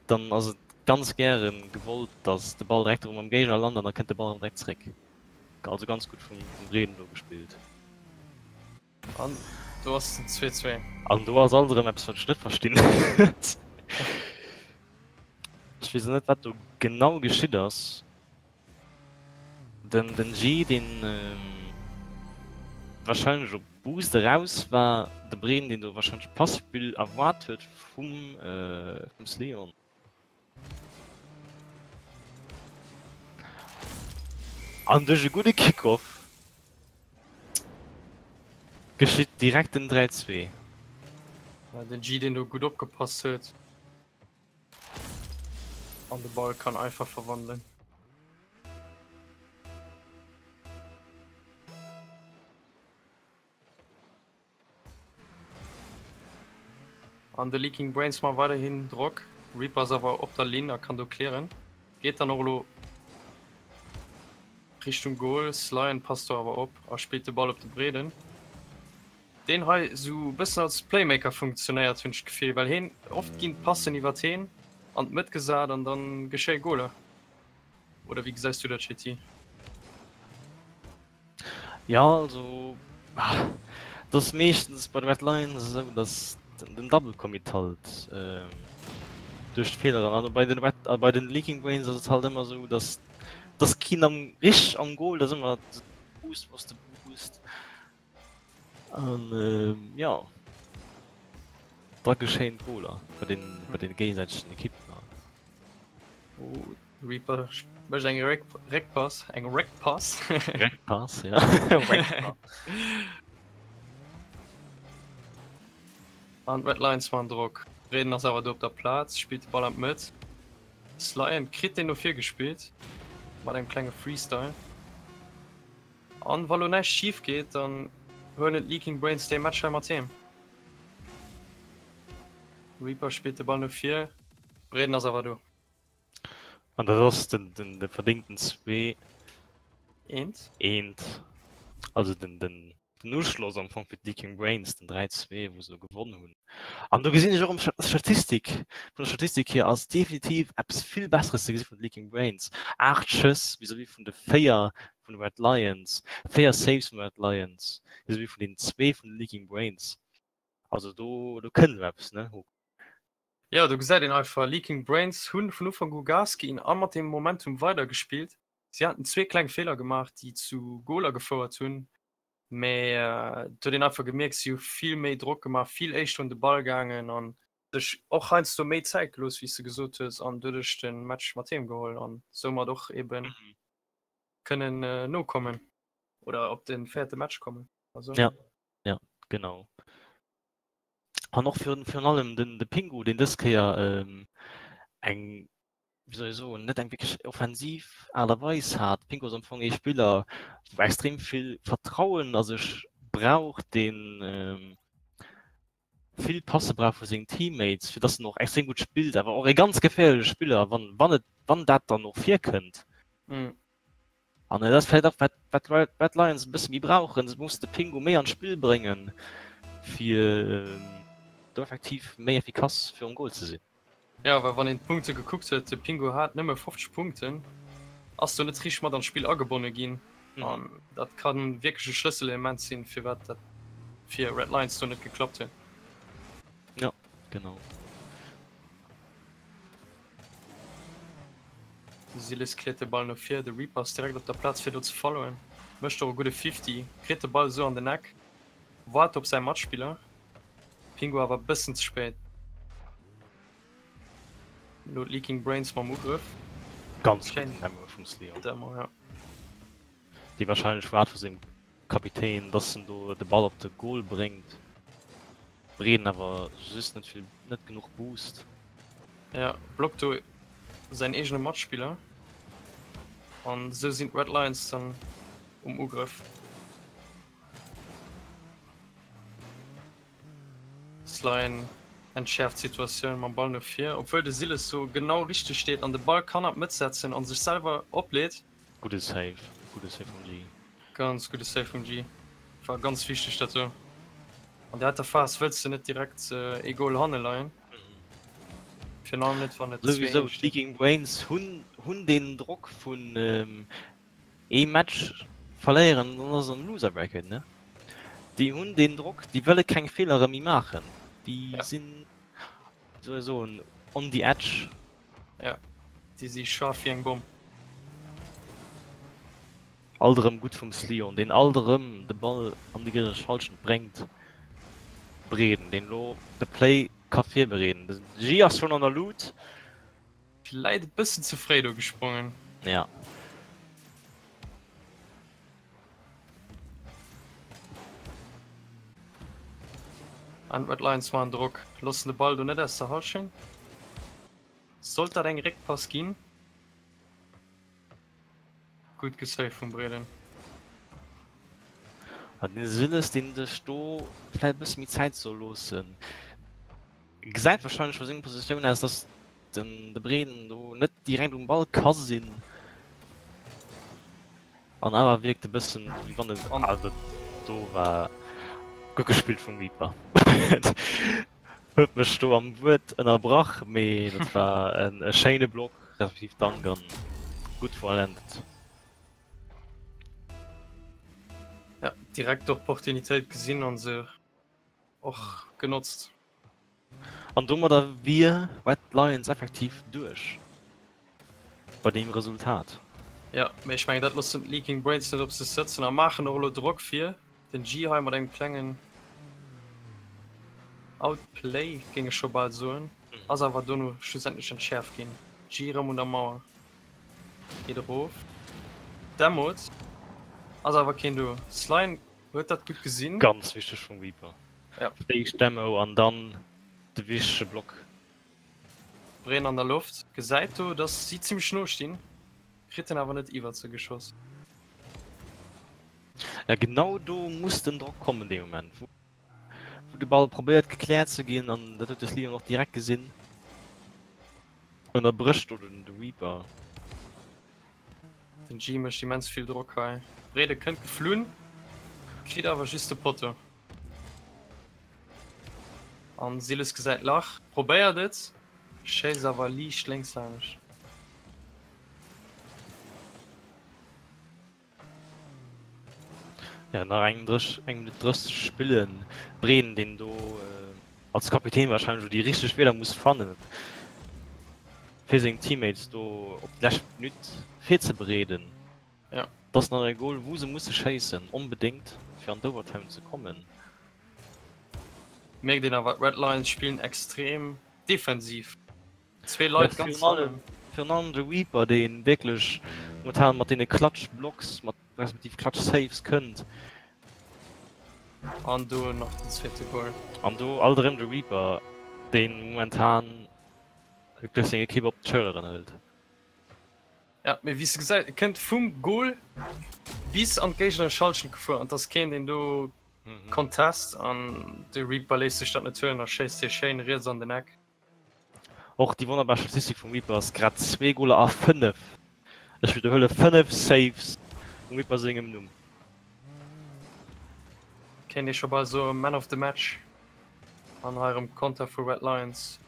S9: dann ass et ganz gären gewollt, datt de Ball direkt erëm am Géigner lant an da kënnt de Ball erëm direkt zréck. Also ganz gutt vum Breeden do gespillt.
S8: An do ass den 2 2.
S9: An do ass alt erëm eppes wat ech net verstinn. Ech weess net wat do genau geschitt ass. Den den G deen wahrscheinlech op Boost eraus war, de Breen deen do wahrscheinlech Passspill erwaart huet vum vum Sleon. An duerch e gudde Kickoff geschitt direkt den 3, 2.
S8: Ja, den G, deen do gutt opgepasst huet. An de Ball kann einfach verwandelen. An de Leaking Brains man weiderhin Drock. Reaper ass awer op der Linn a kann do klären. Geet dann och elo Richtung Goal. Slyen passt do awer op a spillt de Ball op de Breeden. Deen hei sou e bëssen als Playmaker funktionéiert hunn ech d'Gefill, well heen oft ginn d'Passen iwwert heen an d'Mëtt gesat an dann geschéie Goaler. Oder wéi gesäis du dat Chetty?
S9: Ja also et ass meeschtens bei de Red Lions esou, datt den Double Commit halt duerch d'Feeler an also bei den Red a bei den Leaking Brains ass et halt ëmmer esou, datt datt keen am richteg am Goal, dat ass ëmmer de Boost wou ass de Boost an jo da geschéien d'Goaler bei den bei den géigesäitegen Ekippen.
S8: Reaper mécht eng Réck Réckpass, eng Réckpass.
S9: Réckpass, ja.
S8: An d'Red Lions man Drock. Reden ass awer do op der Plaz, spillt de Ball an d'Mëtt. Slyen kritt deen no vir gespillt mat engem klenge Freestyle. An wa lo näischt schif geet, dann. Huelen d'Leaking Brains dee Match hei mat heem. Reaper spillt de Ball no vir, Breeden ass awer do.
S9: An dat ass den, den, de verdéngten 2.
S8: Eent.
S9: Eent. Also den, den, den Uschloss am Fong fir d'Leaking Brains, den 3-2, wou se elo gewonn hunn. An do gesinn ech och ëm Statistik, vun der Statistik hier ass definitiv eppes vill Besseres ze gesi vun de Leaking Brains. 8 Schëss vis-à-vis vun de 4 vun de Red Lions, 4 Saves vun de Red Lions vis-à-vis vun den 2 vun de Leaking Brains. Also do, do kënnt elo eppes, ne?
S8: Jo, do gesäit een einfach, Leaking Brains hunn vun Ufank u Gas ginn a mat deem Momentum weidergespillt. Si haten zwee kleng Feeler gemaach, déi zu Goler gefouert hunn, mä et huet een einfach gemierkt, si hu vill méi Drock gemaach, vill éischter un de Ball gaangen a sech och heiansdo méi Zäit gelooss, wéi s de gesot hues, an doduerch de Match mat heem geholl an soumat och ebe kënnen nokommen oder op de véierte Match kommen.
S9: Also. Ja, ja, genau. An och virun, virun allem den, de Pingu, deen dës Kéier ähm, eng, wéi soll ech soen, net eng wierklech offensiv Aart a Weis hat. Pingu ass am Fong ee Spiller, wou extrem vill Vertrauen a sech brauch, deen ähm, vill Passe brauch vu sengen Teammates, fir dass en och extrem gutt spillt, awer och e ganz geféierleche Spiller, wann, wann et, wann dat dann och virkënnt.
S8: Mhm.
S9: An dat ass vläicht och wat wat d'Red Lions e bësse méi brauchen, se mussen de Pingu méi an d'Spill bréngen, fir do effektiv méi effikass virum Goal ze sinn.
S8: Jo, well wann een d'Punkte gekuckt huet, de Pingu hat nëmme 50 Punkten, ass do net richteg mat an d'Spill agebonne ginn an dat ka wierklech e Schlësselelement sinn, firwat dat fir Red Lions do net geklappt huet.
S9: Jo, genau.
S8: De Siles kritt de Ball no vir, de Reaper ass direkt op der Plaz fir do ze followen, mécht och e gudde Fifty, kritt de Ball esou an den Eck, waart op säi Matspiller, Pingu awer e bëssen ze spéit. Elo d'Leaking Brains mam Ugrëff.
S9: Ganz gudden Demo vum Slion.
S8: Demo, ja.
S9: Dee warscheinlech waart vu sengem Kapitän, dass en do de Ball op de Goal bréngt. Breeden awer just net vill, net genuch Boost.
S8: Ja, blockt do säin eegene Matspiller an esou sinn d'Red Lions dann um Ugrëff. Slyne entschäerft d'Situatioun mam Ball no vir, obwuel de Siles do genau richteg steet an de Ball kann an d'Mëtt setzen an sech selwer opleet.
S9: Gudde Save, gudde Save vum G.
S8: Ganz gudde Save vum G. War ganz wichteg dat do. An der heiter Phas wëlls de net direkt ee Goal hanne leien. Virun allem net wann et 2
S9: Souwisou,
S8: 1 steet.
S9: d'Viking Brains hunn hunn deen Drock vun ee Match verléieren, dann ass et an Loser Bracket, ne? Déi hunn deen Drock, déi wëlle keng Feelere méi maachen. Déi sinn, wéi soll ech soen, on the edge.
S8: Ja, déi si scharf wéi eng Bomm.
S9: Alt erëm gutt vum Slion, deen alt erëm de Ball an déi géigneresch Hallschent bréngt. Breeden, deen elo de Play ka virbereeden. De G ass schonn an der Luut.
S8: Vläit e bëssen ze fréi do gesprongen.
S9: Ja.
S8: An d'Red Lions maachen Drock, loossen de Ball do net aus der Hallschent. Sollt dat eng Réckpass ginn? Gutt gesaved vum Breeden.
S9: An den Siles, deen sech do vläit e bësse méi Zäit soll loossen, gesäit wahrscheinlech vu senger Positioun aus, dass den de Breeden do net direkt um Ball ka sinn. An awer wierkt e bëssen wéi wann en, ah dat do war gutt gespillt vum Reaper. Huet mech do am Wuert ënnerbrach, mee dat war en e schéine Block, respektiv Dank an gutt vollendet.
S8: Ja, direkt d'Opportunitéit gesinn an se och genotzt.
S9: An domadder wier Red Lions effektiv duerch bei deem Resultat.
S8: Jo, mee ech mengen dat loossen d'Leaking Brains net op sech sëtzen a maachen och elo Drock fir den G hei mat engem klengen Outplay, géing ech scho bal soen, ass awer dono schlussendlech entschäerft ginn. G erëm un der Mauer, geet erof, dämmert, ass awer keen do. Slime huet dat gutt gesinn.
S9: Ganz wichteg vum Reaper.
S8: Ja.
S9: D'éischt Demo an dann de wichtege Block.
S8: Breen an der Loft, gesäit do dass si zimmlech no stinn, kritt en awer net iwwert se geschoss.
S9: Ja genau do muss den Drock kommen dee Moment wou wou de Ball probéiert gekläert ze ginn an dat huet de Slion och direkt gesinn. Ënnerbrécht do den de Reaper.
S8: Den G mécht immens vill Drock hei. Brede kënnt geflunn, kritt awer just de Potto. An Siles gesäit d'Lach, probéiert et, schéisst awer liicht lénks laanscht.
S9: Ja, nach eng 30, eng Minutt 30 spillen. Breen, deen do als Kapitän wahrscheinlech déi richteg Wierder muss fannen, fir seng Teammates do op déi lescht Minutt virzebereeden.
S8: Ja.
S9: Et ass nach e Goal, wou se musse schéissen, onbedéngt, fir an d'Overtime ze kommen.
S8: Mierkt een awer, d'Red Lions spillen extrem defensiv. Zwee Leit ganz hannen.
S9: Virun allem de Reaper, dee wierklech momentan mat deene Clutch Blocks, mat respektiv Clutch Saves kënnt.
S8: An do nach den zweete Goal.
S9: An do alt erëm de Reaper, dee momentan wierklech seng Ekipp op d'Schëlleren hëlt.
S8: Ja, mee wéi s de gesäis, e kënnt vum Goal bis an d'géigneresch Hallschent gefuer an et ass keen, deen do contest an de Reaper léisst sech dat net huelen a schéisst hie schéin riets an den Eck.
S9: Och déi wonnerbar Statistik vum Reaper ass grad zwee Goler a 5, ech widderhuele 5 Saves um Reaper sengem Numm.
S8: Kéint ee scho bal soe Man of the Match an hei erëm Konter vu Red Lions.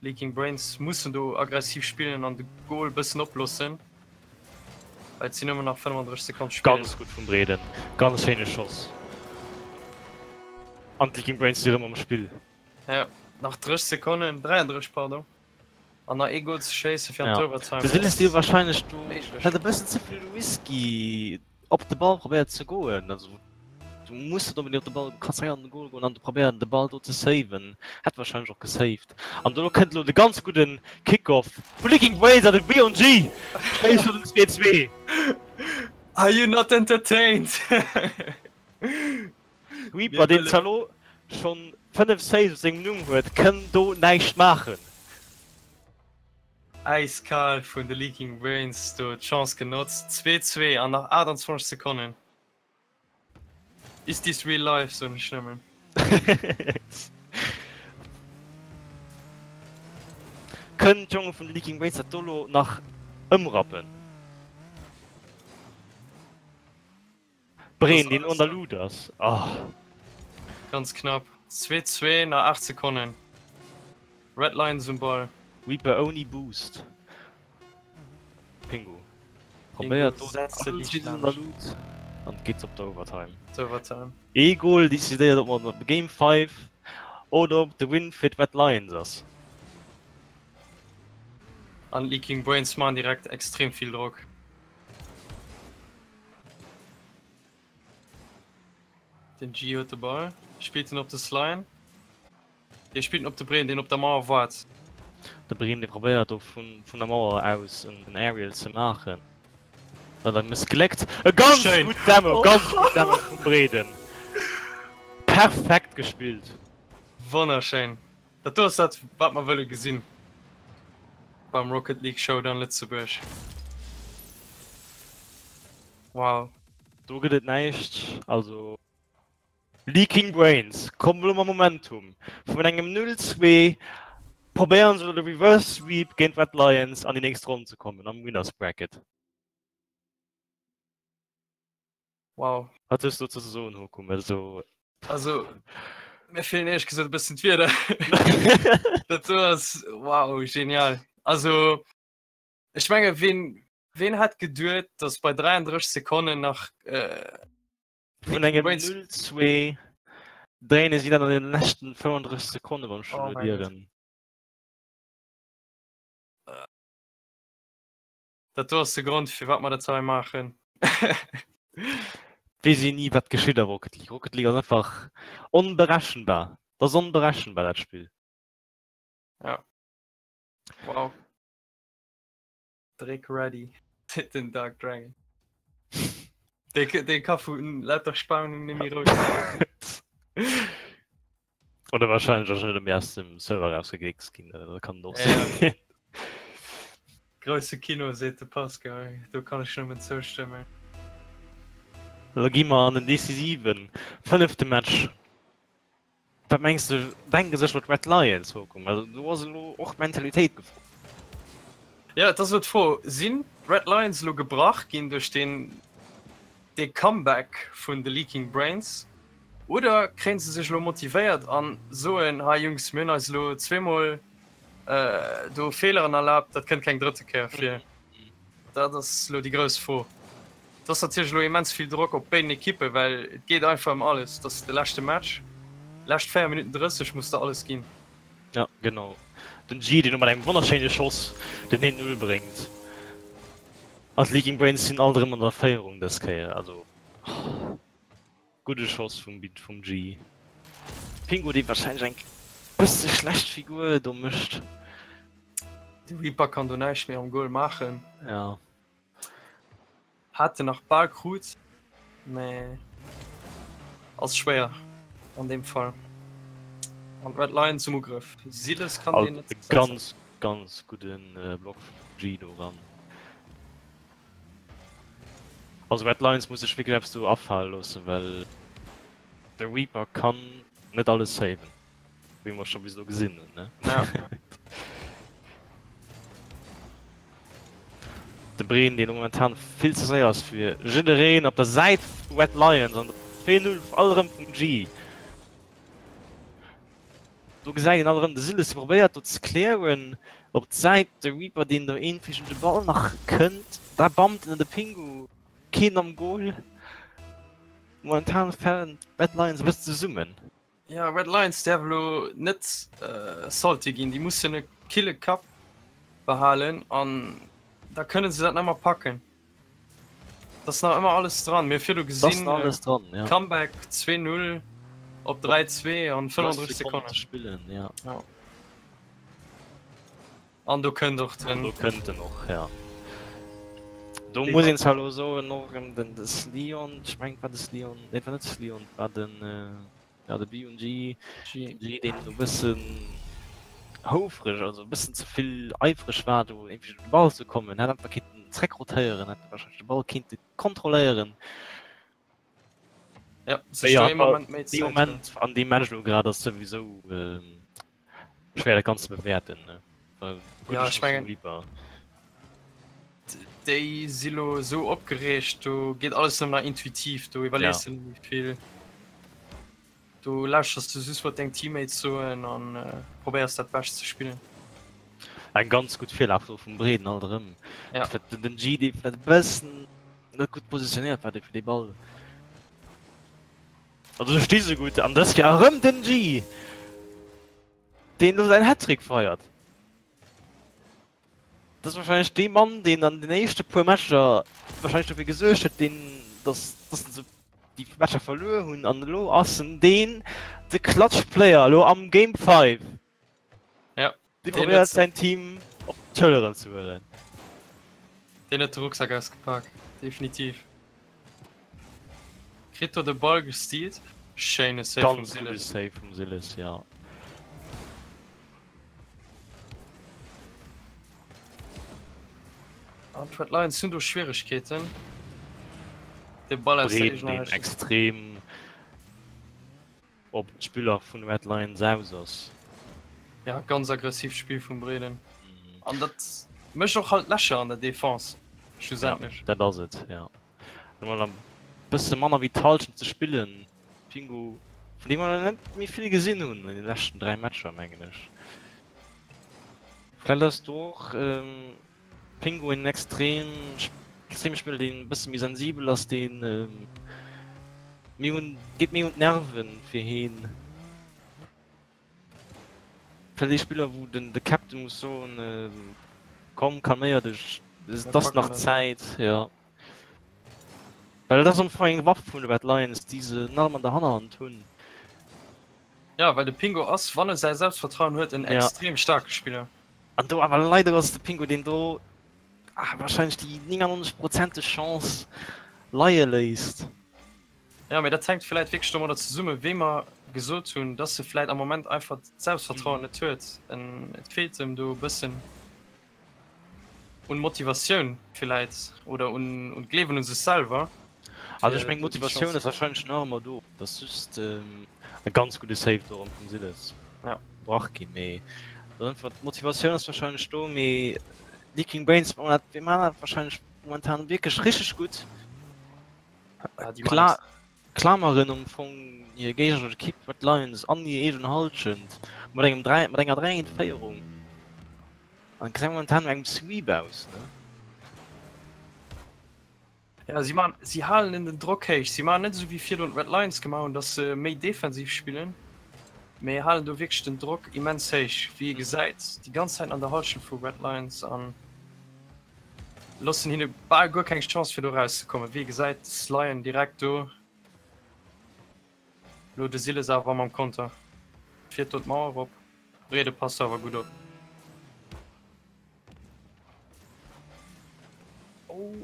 S8: Leaking Brains mussen do aggressiv spillen an de Goal bëssen oploossen, well et sinn nëmmen nach 35 Sekonne Spill.
S9: Ganz gutt vum Breden, ganz schéine Schoss an d'Leaking Brains si rëm am Spill.
S8: Ja, nach 30 Sekonnen, 33 pardon, an nach ee Goal ze schéisse fir an d'Overtime.
S9: De Silas dee warscheinlech do hat e bëssen ze vill Risky op de Ball probéiert ze goen. Also du muss net onbedéngt op de Ball, du kanns direkt an de Goal goen an probéieren de Ball do ze saven. Hätt warscheinlech och gesaved. An do kënnt elo de ganz gudden Kick-Off vu Leaking Brains an de BONG schéisst do den 2-2.
S8: Are you not entertained?
S9: Reaper, deen zwar elo schonn 5 Saves op sengem Numm huet, kënn do näischt maachen.
S8: Äiskal vun de Leaking Brains do d'Chance genotzt. 2, 2 an nach 28 Sekonnen. Is this real life, soen ech nëmmen.
S9: Kënnen d'Jonge vun de Leaking Brains dat do elo nach ëmrappen? Breen, deen an der Luut ass. Oh.
S8: Ganz knapp. 2, 2 nach 8 Sekonnen. Red Lions um Ball.
S9: Reaper ouni Boost. Pingu probéiert do setzt de an der Luut an geet op der Overtime.
S8: Overtime.
S9: Ee Goal decidéiert op mer op Game 5 oder op de Win fir d'Red Lions ass.
S8: An Leaking Brains man direkt extrem vill Drock. Den G huet de Ball, spillt en op de Slime. Dee spillt en op de Breen, deen op der Mauer waart.
S9: De Breen dee probéiert do vun der Mauer aus en Aerial ze maachen, wat awer missgléckt. E ganz gutt Dämme, ganz gutt Dämme vum Breden. Perfekt gespillt.
S8: Wonnerschéin. Dat do ass dat wat mer wëlle gesinn beim Rocket League Showdown Lëtzebuerg. Wow.
S9: Do gëtt et näischt, also Leaking Brains kommen elo mam Momentum vun engem 0, 2, probéieren se elo de Reverse Sweep géint Red Lions an déi nächst Ronn ze kommen am Winners Bracket.
S8: Wow.
S9: Wat hues du dozou ze soen, Hokum? Also,
S8: also mir feelen éierlech gesot e bëssen d'Wierder. Dat do ass wow, genial. Also ech menge ween, ween hätt geduet, datt bei 33 Sekonnen nach äh,
S9: vun engem 0-2 dréine si dann an den leschten 35 Sekonne beim Studieren.
S8: Oh Dat do ass de Grond firwat mer dat hei maachen.
S9: Weess een ni wat geschitt a Rocket League. Rocket League ass einfach onberechenbar. Dat ass onberechenbar dat Spill.
S8: Ja. Wow. Dréck ready, seet den Dark Dragon. Dee, dee ka vu lauter Spannung net méi roueg ginn.
S9: Oder wahrscheinlech ass net méi aus dem Server rausgegeeks ginn, dat kann och sinn.
S8: Ja. Grousse Kino seet de Pascal, do kann ech nëmmen zoustëmmen.
S9: Lo gi mer an den decisiven fënnefte Match. Wat mengs de, denke sech lo d'Red Lions, Håkon? Well do ass elo och d'Mentalitéit gefrot.
S8: Jo, et ass elo d'Fro, sinn d'Red Lions elo gebrach ginn duerch deen dee Comeback vun de Leaking Brains oder kréien se sech elo motivéiert an soen, hei Jungs, mir hunn eis elo zweemol do Feeleren erlaabt, dat kënnt keng drëtte Kéier vir. Dat ass elo déi grouss Fro. Et ass natierlech elo immens vill Drock op béiden Ekippen, well et geet einfach ëm alles. Et ass de leschte Match, lescht 4 Minutten 30 muss de alles ginn.
S9: Ja genau, den G deen elo mat engem wonnerschéine Schoss den 1-0 bréngt an d'Leaking Brains sinn alt erëm an der Féierung dës Kéier. Also gudde Schoss vum vum G. Pingo dee warscheinlech eng bësse schlecht Figur do mécht.
S8: De Reaper kann do näischt méi am Goal maachen.
S9: Ja.
S8: Hat en nach bal krut, mä ass schwéier an deem Fall. An d'Red Lions um Ugrëff. Siles kann deen net
S9: setzen. Ganz, ganz gudden Block vum G do eran. Also Red Lions muss sech wierklech eppes do afale loossen, well de Reaper kann net alles saven. Wéi mer scho bis elo gesinn hunn, ne?
S8: Ja.
S9: De Breen, deen momentan vill ze séier ass fir jiddereen op der Säit vu Red Lions an 2-0 all erëm vum G. Do gesäit een all erëm de Siles, dee probéiert do ze clearen op d'Säit, de Reaper, deen do eenfig un de Ball nach kënnt, da bammt en de Pingu, keen am Goal. Momentan falen d'Red Lions e bëssen zesummen.
S8: Ja, Red Lions däerf elo net salty ginn, déi mussen e kille Kapp behalen an da kënne se dat nach ëmmer packen. Et ass nach ëmmer alles dran. Mir hu virdu gesinn, Comeback 2-0 op 3-2 an 35 Sekonnen.
S9: Spillen, ja.
S8: Ja. An do kënnt och den.
S9: Do kënnt en och, ja. Do muss een zwar elo soen, och erëm den de Slion, ech mengen et war de Slion, nee et war net de Slion, et war den, ja de BUNG, G, deen e bëssen houfreg, also e bëssen ze vill eifreg war do iergendwéi un de Ball ze kommen, hätt einfach kinnten zréckrotéieren, hätt warscheinlech de Ball kinnte kontrolléieren.
S8: Ja, sech do ee Moment méi
S9: Zäit. Dee Moment an deem Match elo grad ass souwisou schwéier dat Ganzt ze bewäerten.
S8: Ja, ech mengen déi si lo esou opgereegt, do geet alles nëmmen nach intuitiv, do iwwerlees de net méi vill. Do lauschters du just wat deng Teammates soen an probéiers dat Bescht ze spillen.
S9: Eng ganz gutt Virlag do vum Breeden alt erëm.
S8: Ja.
S9: Den G dee vläit e bëssen net gutt positionéiert war dee fir dee Ball. Also do sti se gutt an dës Kéier erëm den G deen do säin Hattrick feiert. Dat ass wahrscheinlech dee Mann, deen an den éischte puer Matcher wahrscheinlech dofir gesuergt huet, deen, dass, dass se déi Matcher verluer hunn. An elo ass en deen, de Clutch Player elo am Game 5.
S8: Ja.
S9: Dee probéiert säin Team op d'Schëlleren ze huelen.
S8: Deen huet de Rucksack ausgepak, definitiv. Kritt do de Ball gestealt. Schéine Save vum
S9: Ganz gudde
S8: Siles.
S9: Save vum Siles, ja.
S8: An d'Red Lions hunn do Schwieregkeeten. De Ball aus der
S9: Breeden,
S8: eegener
S9: deen
S8: Hälschent.
S9: extrem op d'Spiller vun Red Lions aus ass.
S8: Ja, ganz aggressivt Spill vum Breeden. An dat mécht och halt Lächer an der Defense, schlussendlech.
S9: Ja, dat ass et, ja. Emol e bësse manner wéi d'Hallschent ze spillen. Pingu, vun deem mer net méi vill gesinn hunn an de leschten 3 Matcher, mengen ech. Vläicht ass do och Pingu en extrem extreme Spiller, deen e bësse méi sensibel ass, deen méi un, geet méi un d'Nerven fir heen. Vläicht ee Spiller, wou den de Captain muss soen, komm calméier dech, et ass nach Zäit, jo. Well dat ass am Fong eng Waff vun de Red Lions, déi se nach ëmmer an der Hannerhand hunn.
S8: Jo, well de Pingo ass, wann e säi Selbstvertrauen huet, en extrem staarke Spiller.
S9: An do awer leider ass et de Pingo, deen do warscheinlech déi 99 prozenteg Chance leie léisst.
S8: Jo, mee dat hänkt vläit wierklech domadder zesummen, wéi mer gesot hunn, dass e vläit am Moment einfach d'Selbstvertrauen net huet. Et feelt em do e bëssen un Motivatioun vläit oder un d'Gleewen u sech selwer.
S9: Also ech meng Motivatioun ass wahrscheinlech nach ëmmer do, et ass just e ganz gudde Save do erëm vum Siles gebrach ginn, mee d'Motivatioun ass wahrscheinlech do, mee Leaking Brains mir maachen dat wahrscheinlech momentan wierklech richteg gutt. Klar klameren am Fong hir géigneresch Ekipp Red Lions an hir eegen Hallschent mat engem 3 mat enger 3 1 Féierung an gesäit momentan no engem Sweep aus ne.
S8: Ja si man si halen en den Drock héich. Si man net esou wéi virdrun d'Red Lions gemaach hunn, datt se méi defensiv spillen, mee halen do wierklech den Drock immens héich, wéi ee gesäit déi ganz Zäit an der Hallschent vu Red Lions an loossen hinne bal guer keng Chance fir do erauszekommen. Wéi ee gesäit Slyen direkt do. Lo de Siles awer mam Konter fiert do d'Mauer erop. Brede passt awer gutt op. Oh.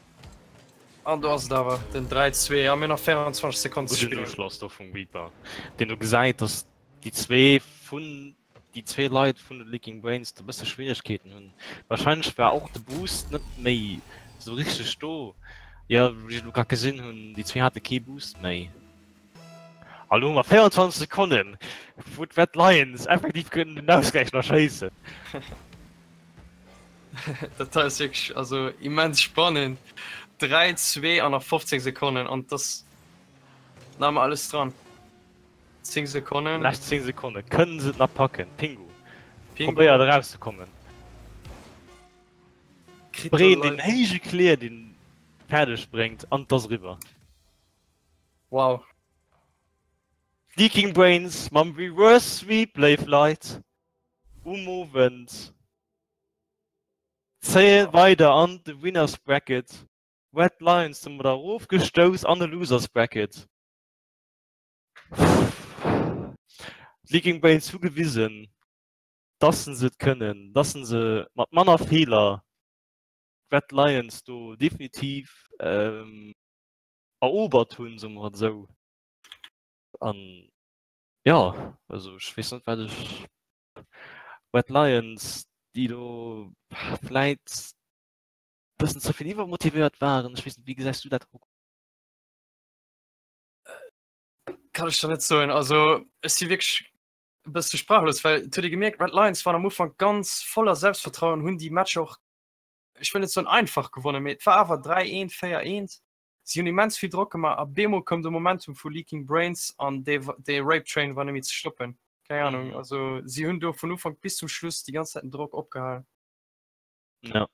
S8: An do ass et awer den 3-2 a mir nach 24 Sekonnen ze
S9: spillen. Gudden Uschloss do vum Reaper, deen do gesäit, dass déi zwee vun déi zwee Leit vun de Leaking Brains do bësse Schwieregkeeten hunn. Wahrscheinlech war och de Boost net méi sou richteg do. Jo, wéi ech elo grad gesinn hunn, déi zwee hate kee Boost méi. A lo hu mer 24 Sekonnen, wou d'Red Lions effektiv kënnen den Ausgläich nach schéissen.
S8: Dat hei ass wierklech also immens spannend. 3, 2 an nach 15 Sekonnen an et ass nach ëmmer alles dran. 10 Sekonnen.
S9: Lescht 10 Sekonne, kënnen se et nach packen? Pingu probéiert erauszekommen. Breen deen héije Clear deen fäerdeg bréngt an et ass eriwwer.
S8: Wow.
S9: Leaking Brains mam Reverse Sweep, léif Leit, um Owend zéie weider an de Winners Bracket. Red Lions domat erofgestouss an de Losers Bracket. D'Leaking Brains hu gewisen, dass se et kënnen, dass se mat manner Feeler d'Red Lions do definitiv erobert hunn, soe mer et esou. An jo, also ech weess net wat ech Red Lions, déi do vläit bëssen ze vill iwwermotivéiert waren, ech weess net, wéi gesäis du dat Rocco?
S8: Kann ech der net soen, also ech si wierklech e bësse sprachlos, well et huet ee gemierkt, Red Lions waren am Ufank ganz voller Selbstvertrauen, hunn déi Matcher och, ech wëll net soen einfach gewonnen, mee et war awer 3, 1, 4, 1. Si hunn immens vill Drock gemaach a bemol koum de Momentum vu Leaking Brains an dee dee Rape Train war net méi ze stoppen. Keng Ahnung, also si hunn do vun Ufank bis zum Schluss déi ganz Zäit den Drock opgehalen.
S9: Ja.